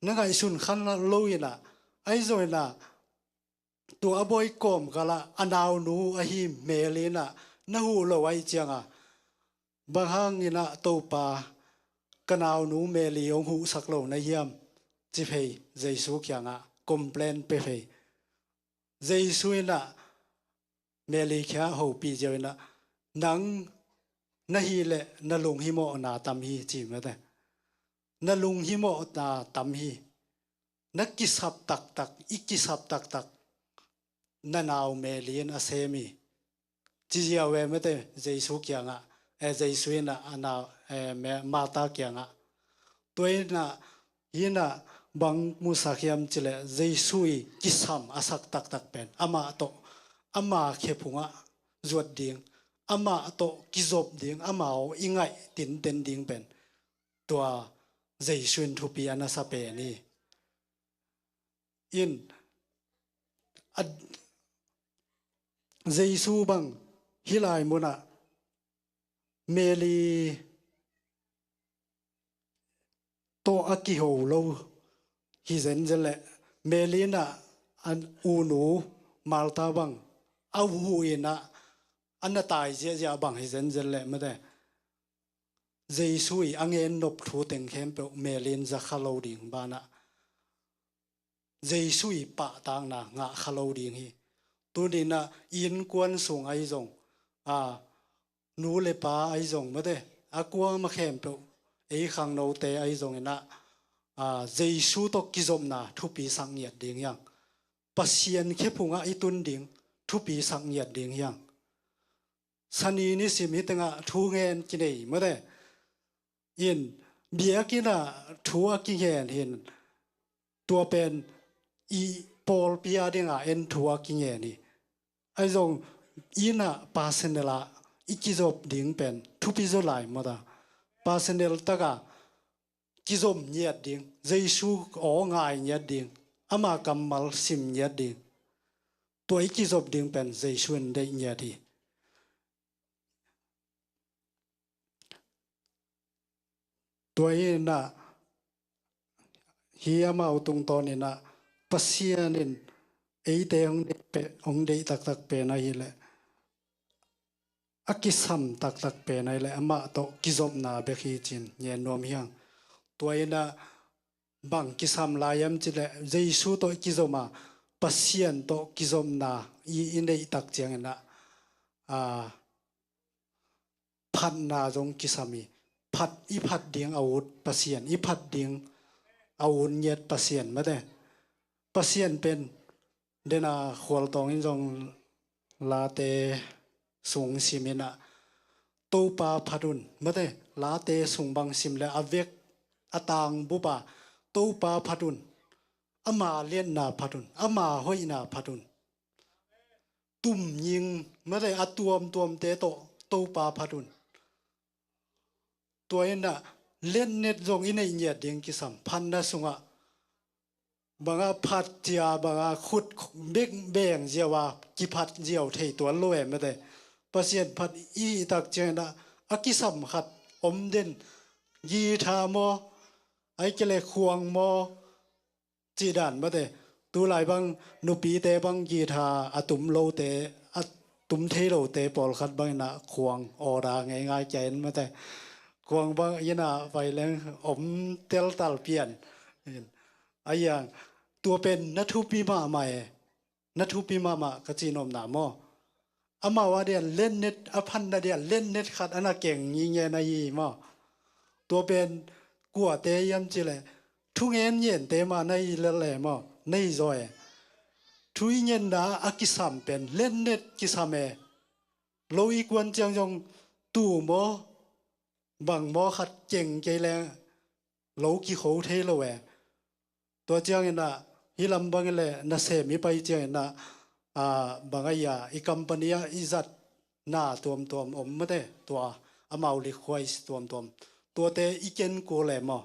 na ngaihsun kha lo inah, ahi zong inah, tua a bawi kawmkalah a naunu ahi Meli inah na huh lo ahih cianga, bang hang inah Topa, ka naunu Meli hong huhsak lo na hiam, ci phei, Jesu kiangah complain pia phei. Jesu inah Meli kiangah hopih ziau inah, nang na hih leh na lunghimawhna tam hi, ci mate. Na lunghimawhna tam hi. Na kisap taktak, i kisap taktak na nau Meli in a sem hi, ci ziau e mate, Jesu kiangah, eh, Jesu inah a nau, eh, Me-, Martha kiangah. Tua inah, inah bang musak hiam cih leh, Jesu i kisam a sak taktak pen amah tawh, ama khephungah zuat ding, amah tawh kizop ding, amah aw i ngaih tinten ding pen tua Jesu in thupi a na sa pen hi. In, a, Jesu bang hih lai munah Meli tawh a kiho lo hi zenzen leh, Meli inah a unu Martha bang a huh inah a na tai ziahziah bang hi zenzen leh mate, Jesu i a ngen nop thu teng khempeuh Meli in za kha lo ding banah, Jesu i pahtakna ngah kha lo ding hi. Tuni inah innkuan sung ahi zong, a, nu le pa ahi zong mate, a kuama khempeuh, ei khangnote ahi zong inah, a, Jesu tawh kizopna thupi sak ngiat ding hiang. Pasian khephungah i tun ding thupi sak ngiat ding hiang. Sani nisim hi tengah thu ngen kinei mate. In, biakinn ah thu a kingen hin, tua pen i pawlpi a dingah en thu a kingen hi. Ahi zong, inn ah personal ah i kizop ding pen thupi zaw lai mawt a. Personal takah kizom ngiat ding, Jesu aw ngai ngiat ding, ama kammal sim ngiat ding. Tua i kizop ding pen Jesu in deih ngiat hi. Tua inah, hi amau tungtawn inah, Pasian in eite hong deih pe-, hong deih taktak pen ahih leh, a kisam taktak pen ahih leh, amah tawh kizopna bek hi ci-in ngen nuam hiang. Tua inah, bang kisam lai hiam cih leh, Jesu tawh i kizom a, Pasian tawh kizopna i, i neih tak ciang inah, a, phatna zong kisam hi. Phat, i phat ding a ut Pasian, i phat ding a ut ngiat Pasian mate. Pasian pen, den a khualtawng in zong Late sung sim inah, Topa phat un mate, Late sung bang sim leh a vek a tang bup a, Topa phat un, ama liatna phat un, ama hoihna phat un. Tumnying mate, a tuamtuamte tawh Topa phat un. Tua inah, letnet zong i neih ngiat ding kisam, phatna sungah. Bangah phat cia, bangah khut bek beng ziau a, kiphat ziau thei tuan lo e mate. Pasian phat i hih tak ciang inah, a kisam khat om den, guitar maw, ahih kei leh khuang maw, cih dan mate. Tulai bang nupite bang guitar a tum lote, a tum thei lote pawlkhat bang inah khuang order ngeingai kia in mate. Khuang bang inah vai leng om teltal pian. Ahi zong, tua pen na thupi mahmah e. Na thupi mahmah ka cih nopna maw. Amau a dian letnet, a phatna dian letnet khat a na keng nginge na hi maw. Tua pen kuate hiam cih leh, thu ngen ngente mah na hi lel e maw, na hi zaw e. Thu i ngenna a kisam pen letnet kisam e. Lo i kuan ciang zong tuu maw, bang maw khat keng kei leh lo kikho thei lo e. Tua ciang inah, hih lam bang in leh nasem i pai ciang inah, a, bang a ia, i company ah i zatna tuamtuam om mate, tua amau likhuais tuamtuam. Tuate i ken kul e maw.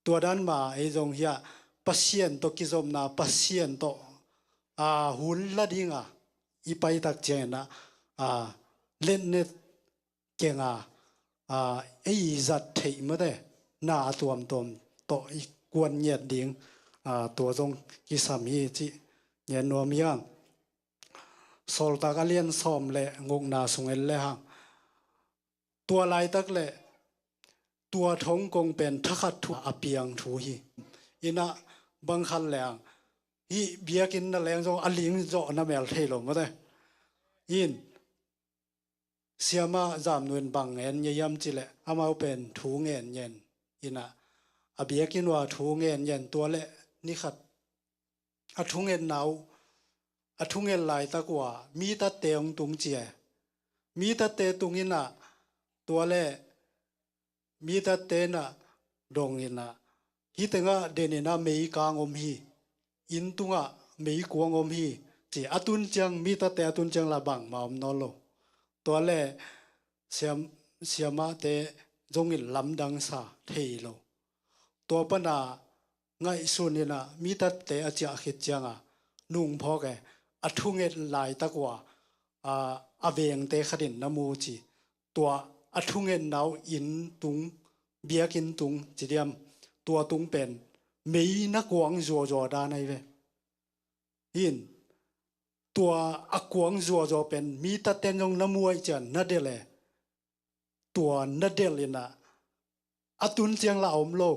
Tua dan mah ei zong hiah, Pasian tawh kizopna, Pasian tawh, a, hun la ding a i pai tak ciang inah, a, letnet kenga, a, ei zat theih mate, na a tuamtuam tawh i kuan ngiat ding, a, tua zong kisam hi cih ngen nuam hiang. Sawltak a lian sawm le gukna sung en le hang, tua laitak le tua thong kong pen thakhat thu a piang thu hi. Inah bang khat le hang, hih biakinn na leng zong a ling zawh na mel thei lo mate. In siamah Zamnu in bang ngen ngei hiam cih leh amau pen thu ngen ngen. Inah a biakinn uh a thu ngen ngen, tua le nikhat a thungetna uh, a thunget laitak uh a mi tatte hong tung ci e. Mi tatte tung inah, tua le mi tatte inah dong inah, hih tengah den inah meikang om hi, inn tungah meikuang om hi, ci a tun ciang, mi tatte a tun ciang la bangmah om nawn lo. Tua le siam, siamahte zong in lamdang sa thei lo. Tua pana ngaihsun inah mi tatte a ciah khit cianga nungphawk e, a thunget laitak uh a, a vengte khat in na mu ci. Tua a thungetna uh inn tung, biakinn tung ci diam, tua tung pen mei na kuang zuazua dan ahi ve. In tua a kuang zuazua pen mi tatten zong na mu ahih ciang na delh e. Tua na delh inah a tun ciang la om lo.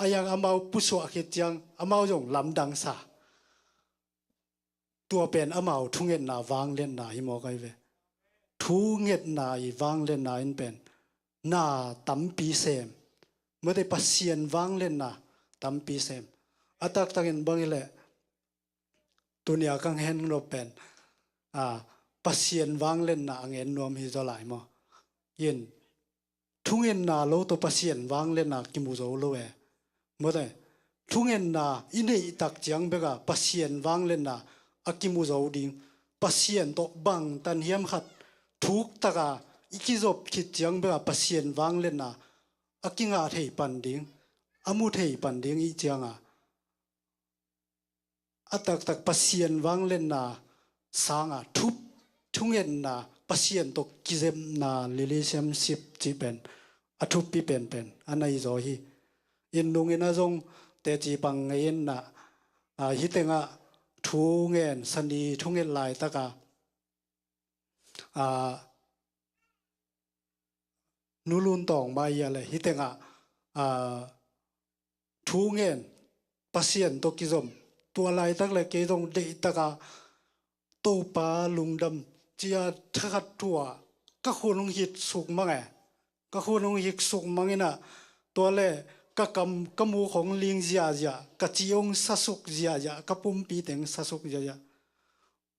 A hiang amau pusuah khit ciang amau zong lamdang sa. Tua pen amau thungetna vangliatna hi mawk ahi ve. Thungetna i vangliatna in pen na tampi sem. Mate, Pasian vangliatna tampi sem. A taktakin bang hileh, tunia ka ngen nop pen, a, Pasian vangliatna a ngen nuam hi zaw lai maw? In thungetna lo tawh Pasian vangliatna kimu zo lo e. Mate, thungetna i neih tak ciang beka Pasian vangliatna a kimu zo ding. Pasian tawh bangtan hiam khat thuk taka i kizop khit ciang beka Pasian vangliatna a kingah thei pan ding, a mu thei pan ding i cianga, a taktak Pasian vangliatna sanga thup, thungetna, Pasian tawh kizepna, relationship cih pen a thupi penpen a nai zaw hi. In nungin a zong teci pang ngei inah, a, hih tengah thu ngen, sani thunget laitaka, a, Nu Lun Tawng mah hi a le, hih tengah, a, thu ngen, Pasian tawh kizom, tua laitak le kei zong deihtaka Topa lungdam cia thakhat thu-ah ka khun hong hitsuk mang e. Ka khun hong hitsuk mang inah, tua le ka kam, ka muk hong ling ziahziah, ka ci hong sasuk ziahziah, ka pumpi teng sasuk ziahziah.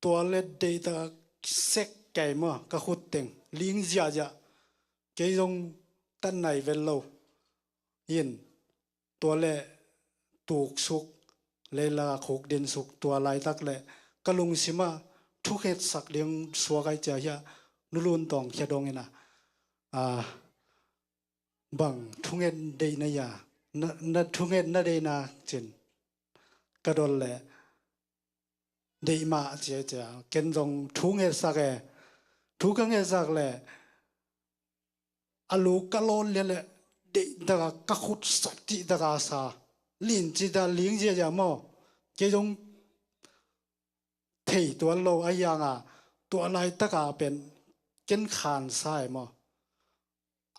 Tua le deihtak sek kei maw, ka khut teng ling ziahziah. Kei zong tan nai vet lo. In tua le tuksuk, leilak khuk dinsuk, tua laitak le ka lungsimah thukhetsak ding suak ai cia hiah Nu Lun Tawng khia dong inah, a, bang thunget deihna ia, na, na thunget na deihna cin ka dol le deih mah cia cia, ken zong thu ngetsak e. Thu ka ngetsak le a lu ka lawn lian le deihtaka ka khut sak cihtaka sa, lin cita ling ziahziah maw? Kei zong thei tuan lo a hianga, tua laitaka pen ken khansa e maw?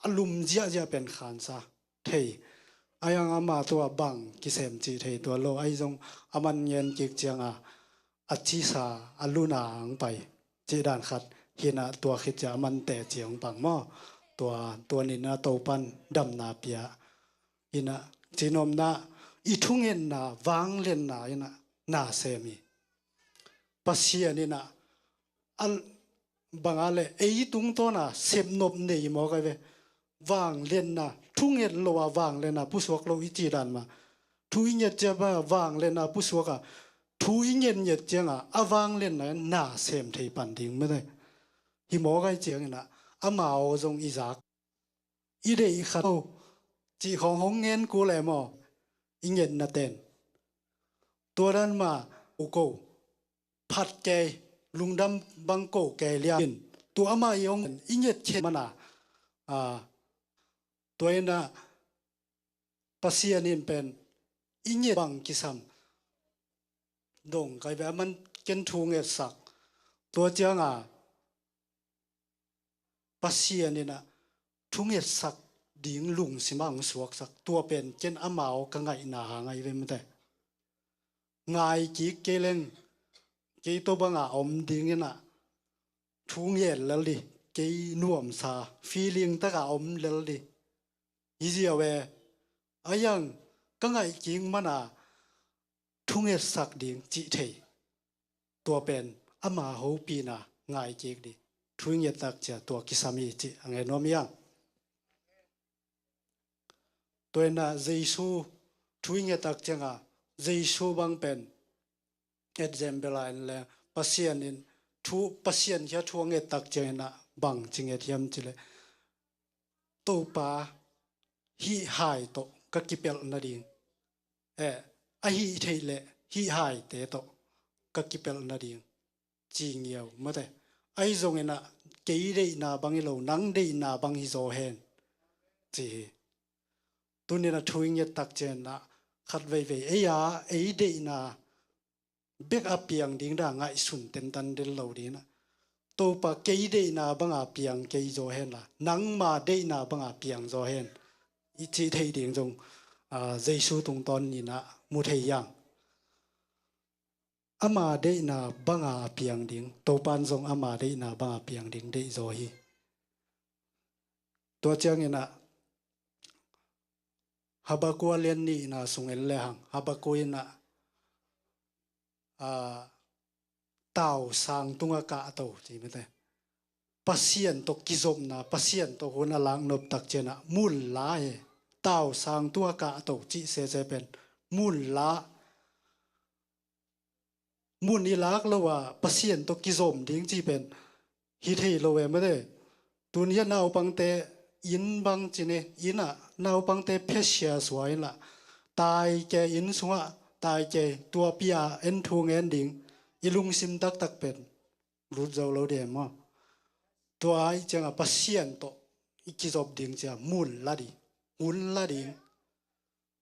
A lum ziahziah pen khansa thei. A hiang ama tua bang kisem cih thei tuan lo. Ahi zong a man ngen kik cianga a cisa a luna ang pai cih dan khat hinah, tua khit cia a man teci ang pang maw? Tua, tua ninah Topan damna pia. Inah cinopna, i thungetna vangliatna inah na sem hi. Pasian inah a banga le ei tungtawna sepnop nei mawk ai ve. Vangliatna, thunget lo a vangliatna pusuak lo i ci dan mah. Thu i nget cia banga vangliatna pusuaka, thu i nget nget cianga a vangliatna na sem thei pan ding mate. Hi mawk ai cianginah ama aw zong i zak, i deih khat o cih khawng hong ngen kul e maw? I ngetna ten tua dan mah u ko phat kei, lungdam bang ko kei liamin Tua amah i hong i nget khe mana, a, tua ina Pasian in pen i nget bang kisam dong kai ve, aman ken thu ngetsak. Tua cianga Pasian ina thu ngetsak ding lungsima hong suaksak. Tua pen ken amau ka ngaihna hang ahi ve mate. Ngai kik kei leng kei to banga om ding ina thu nget lel di, kei nuamsa feeling taka om lel di. Hi ziau e, a yang ka ngaih kik mana thu ngetsak ding cih thei. Tua pen ama hopina ngai kik di. Thu i ngettak cia tua kisam hi cih a ngen nuam hiang. Tua ina Jesu thu i ngettak cianga Jesu bang pen example a en le Pasian in thu, Pasian khia thu a ngettak ciangina bang ci nget hiam cile, Topa hih hai tawh ka kipelh nading, eh, a hih theih le hih haite tawh ka kipelh nading ci ngiau mate. Ahi zongina kei deihna bang hi lo, nang deihna bang hi zaw hen ci hi. Tunina thu i ngettak ciangina khat veivei ei a ei deihna bek a piang ding da ngaihsun tentan del lo dingina, Topa kei deihna banga piang kei zaw hen la nangma deihna banga piang zaw hen i cih theih ding zong, a, Jesu tungtawn nina mu thei hiang. Ama deihna banga a piang ding, Topan zong ama deihna banga piang ding deih zaw hi. Tua ciangina Habakuk a lian nihna sung en le hang, Habakuk ina, a, tausang tunga kahto ci mate. Pasian tawh kizopna, Pasian tawh hun a lak noptak ciana mun la e. Tausang tunga kahto cih sese pen mun la. Mun i lak lo a Pasian tawh kizom ding ci pen hi thei lo e mate. Tun hia naupangte inn bang ci ne, inn ah naupangte phesia sua in la tai ke, inn sungah tai ke, tua pia en thu ngen ding i lungsim taktak pen lut zo lo de maw. Tua i cianga Pasian tawh i kizop ding cia mun la ding, hun la ding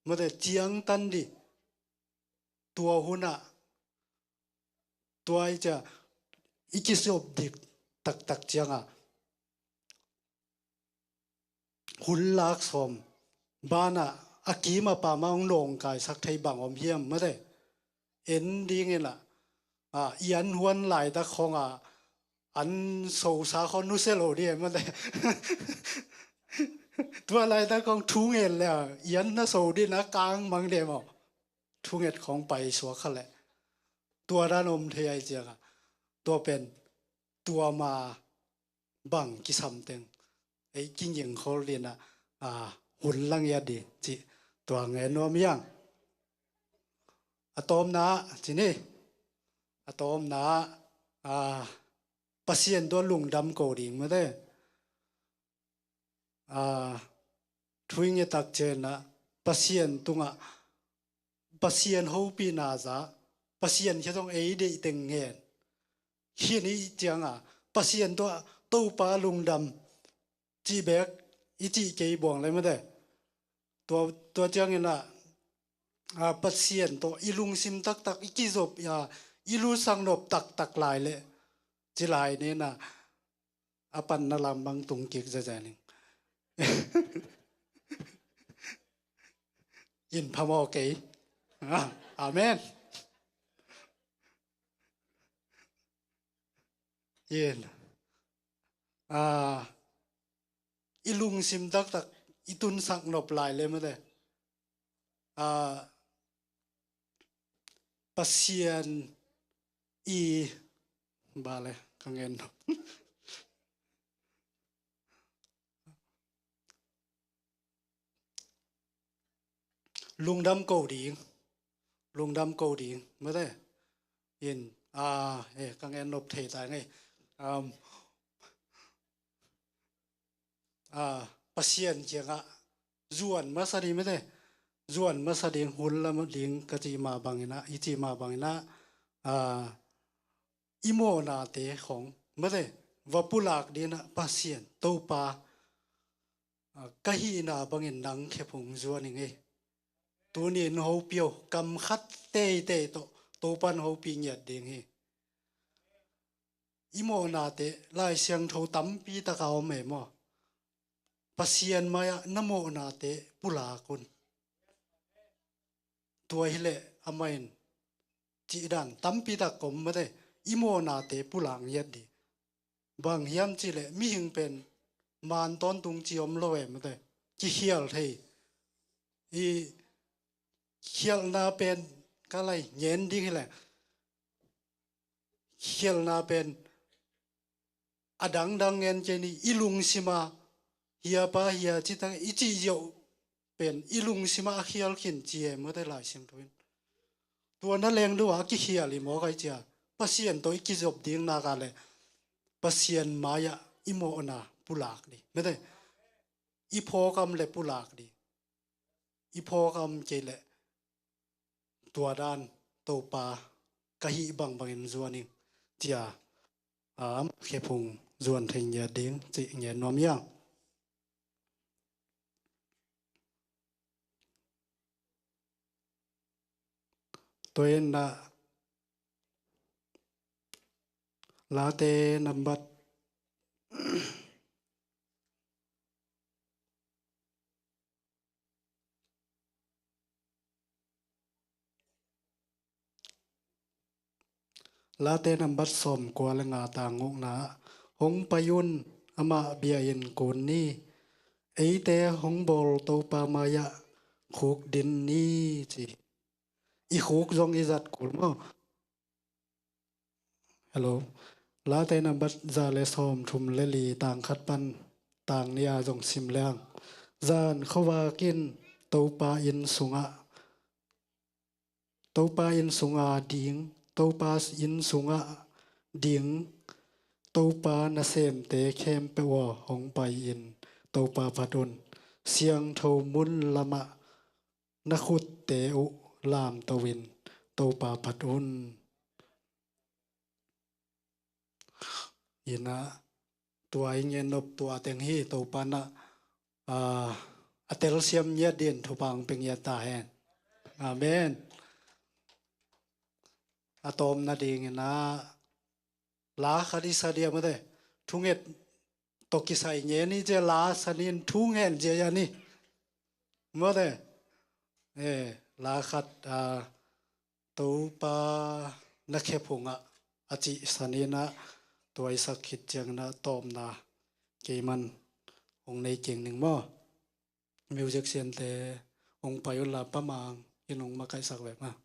mate, ciangtan ding. Tua huna tua i cia i kisop dik taktak cianga hun lak sawm bana a kim a pama hong lawngkaisak thei bang om hiam mate. En dingina, a, i an huan laitak khonga an sosa khon nusia lo ding e mate. Tua laitak khong thu nget le i an na so ding a kang mang de maw. Thu nget khong pai suak kha le tua dan om thei ai ciaka tua pen tua ma bang kisam teng ei kinging khol dina, a, hun lang ia di ci tua ngen nuam hiang. A tawmna ci ni, a tawmna, a, Pasian tua lungdam ko ding mate. A, thu i ngetak ciana Pasian tunga Pasian hopina za, Pasian khia zong ei deih teng ngen. Hi ni cianga Pasian tua Topa lungdam cih bek i cih kei buang le mate. Tua, tua ciangina, a, Pasian tawh i lungsim taktak i kizop ia i lusak nop taktak lai le ci lai nina a panna lam bang tung kik zezen ing. In phamaw kei. A, amen. In, a, i lungsim taktak i tunsak nop lai le mate. A, Pasian i bale ka ngen nop. Lungdam ko ding, lungdam ko ding mate. In, a, e, ka ngen nop thei ta ngei. Um, a, Pasian kiangah zuan masa ding mate. Zuan masa ding, hun la ding ka cih mah bangina, i cih mah bangina, a, i mawhnate khong mate, va pulak dingin ah Pasian Topa, a, ka hihna bangin nang khephung zuan ing ei. Tuni in hopih o, kam khat teitei tawh Topa in hopih ngiat ding hi. I mawhnate Lai Siangtho tampi taka om e maw? Pasian mai-ah na mawhnate pulak un. Tua hileh amah in cihdan tampi tak om mate, i mawhnate pulak ngiat ding. Bang hiam cihleh mihing pen man tawntung ci om lo e mate, kikhial thei. I khialhna pen ka lai ngen ding hileh, khialhna pen a dangdang ngen kei ni, i lungsima hia pa hia citak i cih ziau pen i lungsima a khial khin ci e mate Lai Siangtho in. Tua na leng dua a kikhial i mawk ai cia, Pasian tawh i kizop ding nak a leh Pasian mai-ah i mawhna pulak ding mate. I phawk a om leh pulak ding. I phawk a om kei leh tua dan Topa ka hih bangbangin zuan ing cia, a, amah khephung zuan thei ngiat ding cih ngen nuam hi ing. Tua in ah Late nambat Late nambat sawmkua le nga, tang gukna ah, hong pai un, amah bia-in kun ni, eite hong bawl Topa mai-ah khukdin ni ci. I khuk zong i zat kul maw? Hello. Late nambat za le sawmthum le li, tang khat pan tang nih a zong sim leng. Zan khuavak in Topa inn sungah, Topa inn sunga ding, Topa inn sungah ding, Topa nasemte khempeuh aw, hong pai-in Topa phat un. Siangtho mun lamah na khutte uh lamto-in Topa phat un. Ina tua i ngen nop tua teng hi. Topa in ah, a, a telsiam ngiat dingin thupha hong pia ngiat ta hen. Amen. A tawpna dingin ah la khat i sa dia mate. Thunget tawh kisai ngen ni cia, la sa ni in thu ngen cia ni. Mate. Eh, la khat, a, Topa na khephung ah a cih sa ni in ah, tua i sak khit ciangin ah tawpna keiman hong nei keng ning maw? Music siante hong pai un la, Pa Mang in hong makaihsak ve maw.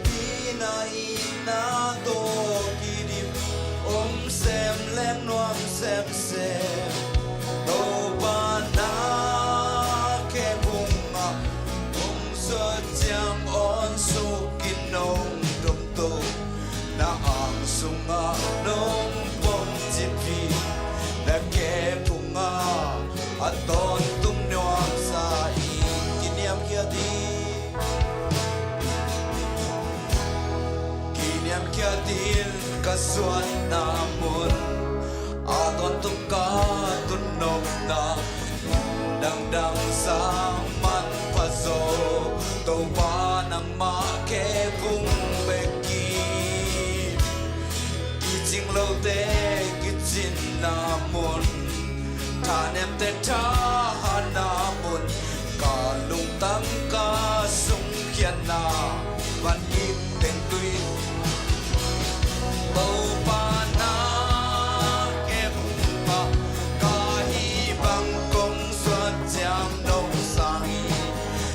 Tina ina tawh kidim om sem leng nuam semsem. Topa na khephung ah hong suak ciang awn sukin hong dong to. Na ang sungah nong pom cip hi. Na khephung ah a tawntung nuamsa in kiniamkhiat in, kiniamkhiat in ka suanna mun, a tawntung ka tun nopna, dangdang sang manpha zaw, Topa nangmah khephung bek hi. Kicing lote kicinna mun, thanemte thahatna mun, ka lungtang ka sung Siam dong sang hi,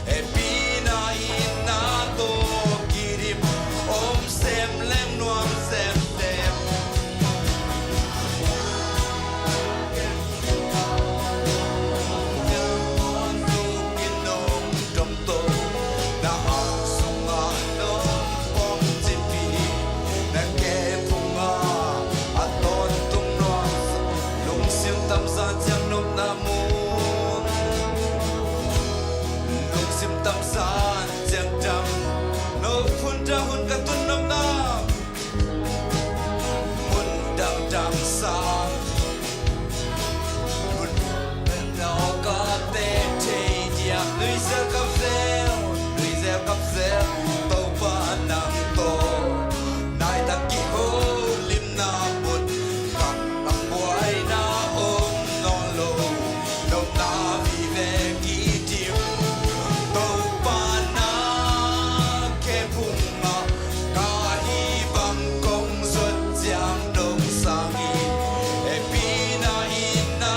hehpihna itna tawh kidim, om sem leng nuam semsem. Siam dong sang hi, hehpihna itna tawh kidim, om sem leng nuam semsem. Na hak sungah nong pom cipi, na kep phungah a tawntung nuam. Lungsim tamzan ciang nopna mun, lungsim tamzan ciang dam, no hun dang hun ka tun nopna mun dangdang sang. Hun dang dang ka te thei diam, nuizel kap zel, nuizel kap zel. Topa nang tawh nai tak kiholimna mun, kap a buaina om nawn lo, nopna vive kidim. Topa na kep phungah ka hih bang kong zuat ciang dong sang hi, hehpihna itna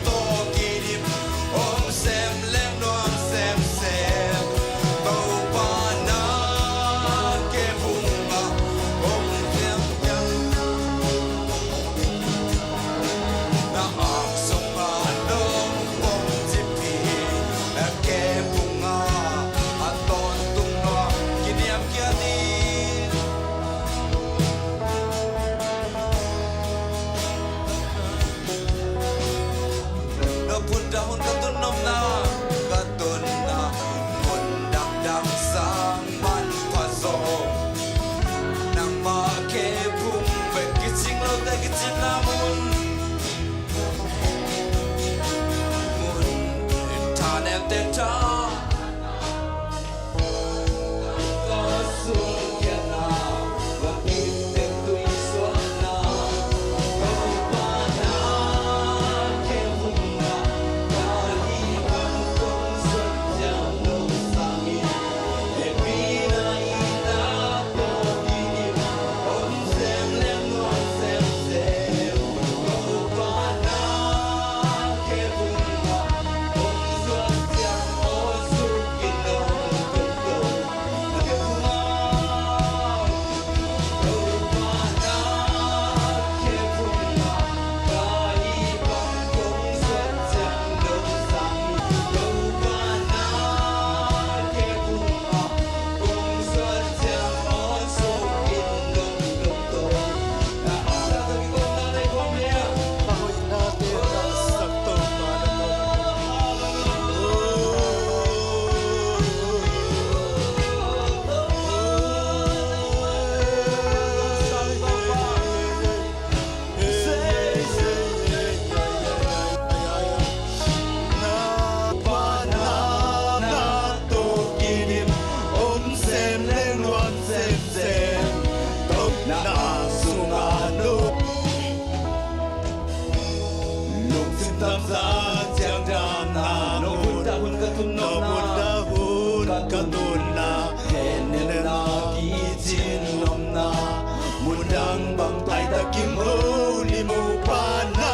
tawh kidim, om sem leng nuam semsem. Topa na kep phungah om sem leng nuam semsem. Na hak sungah nong pom cipi, na kep phungah a tawntung nuam. Kiniam kiat in. No hun dang hun ka tun nopna, ka tunna mun dangdang sang manpha zaw. Nangmah kep phung bek kicing lote kicinna mun, mun thanemte tha. Lungsim tamzan ciang damna, no hun dang hun ka tun nopna, no hun dang hun ka tunna, hehnemna kicin nopna, mundang bang taitak kim holim, Topa na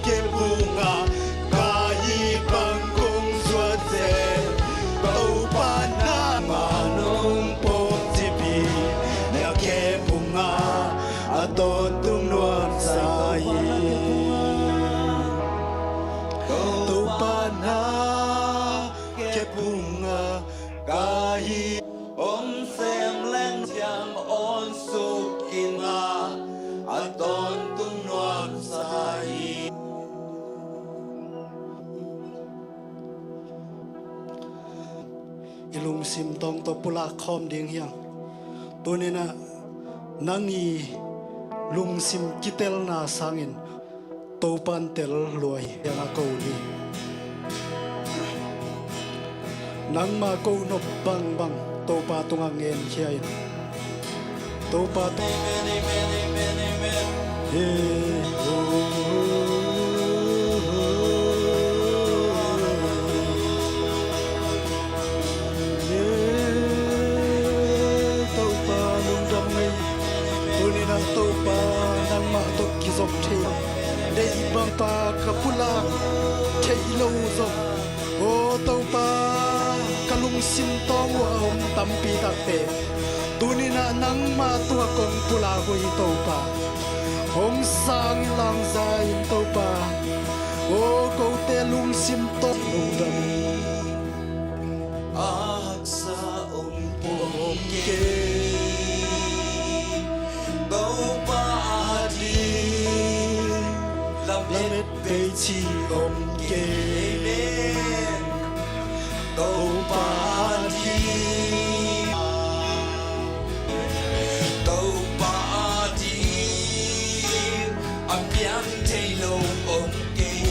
kep phungah ka hih bang kong zuat zel. Topa nangmah nong pom cipi, na kep phungah a tawntung nuamsa hi. Topa na kep phungah ka hih, om sem leng ciang on suk in, a tawntung nuamsa hi. I lungsim tawng tawh pulak khawm ding hiang. Tuni-in ah nang i lungsim kitelna sangin Topa'n tel lua hi, hiang a ko ni. Nangma ko nop bangbang Topa tungah ngen khia in. Topa tungah. Amen, amen, amen, amen. Hey, oh, oh, oh, oh. Topa lungdam ngei. Tuni-in ah Topa nangmah tawh kizom thei. Deih bang pa ka pulak theih lo zong Topa, ka lungsim tawng uh a om tampi takte tuni-in ah nangma tungah kong pulak uh hi Topa. Hong sang in lang za in Topa. O kote lungsim tawng lungdam. A haksa om pong kei Topa ading lamet peici om kei. Amen. Topa ading, Topa ading a piang thei lo om kei.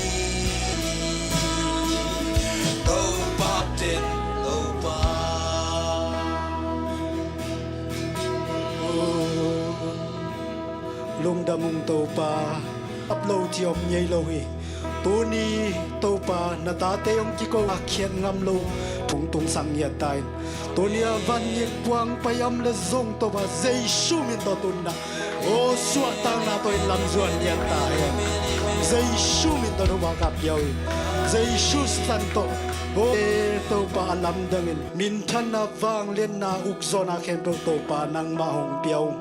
Topa ten Topa. Lungdam ung Topa. Ap lo ci om ngei lo hi. Tuni Topa na tate hong kiko a khiat ngam lo phung tungsak ngiat ta in. Tuni a van ngik puang pai om le zong Topa Jesu min tawh tuni-in ah o suahtakna tawh in lamzuan ngiat ta hen. Jesu min tawh Topa ka pia uh hi. Jesu san tawh o e Topa a lamdang in minthanna vangliatna ukzawhna khempeuh Topa nangmah hong pia ung.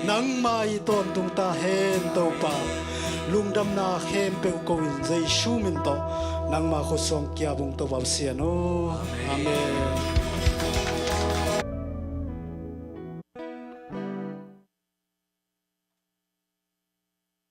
Nangmah i tawntung ta hen Topa. Lungdamna khempeuh ko in Jesu min tawh nangmah khuasuang kiap ung Topa Pasian aw. Amen.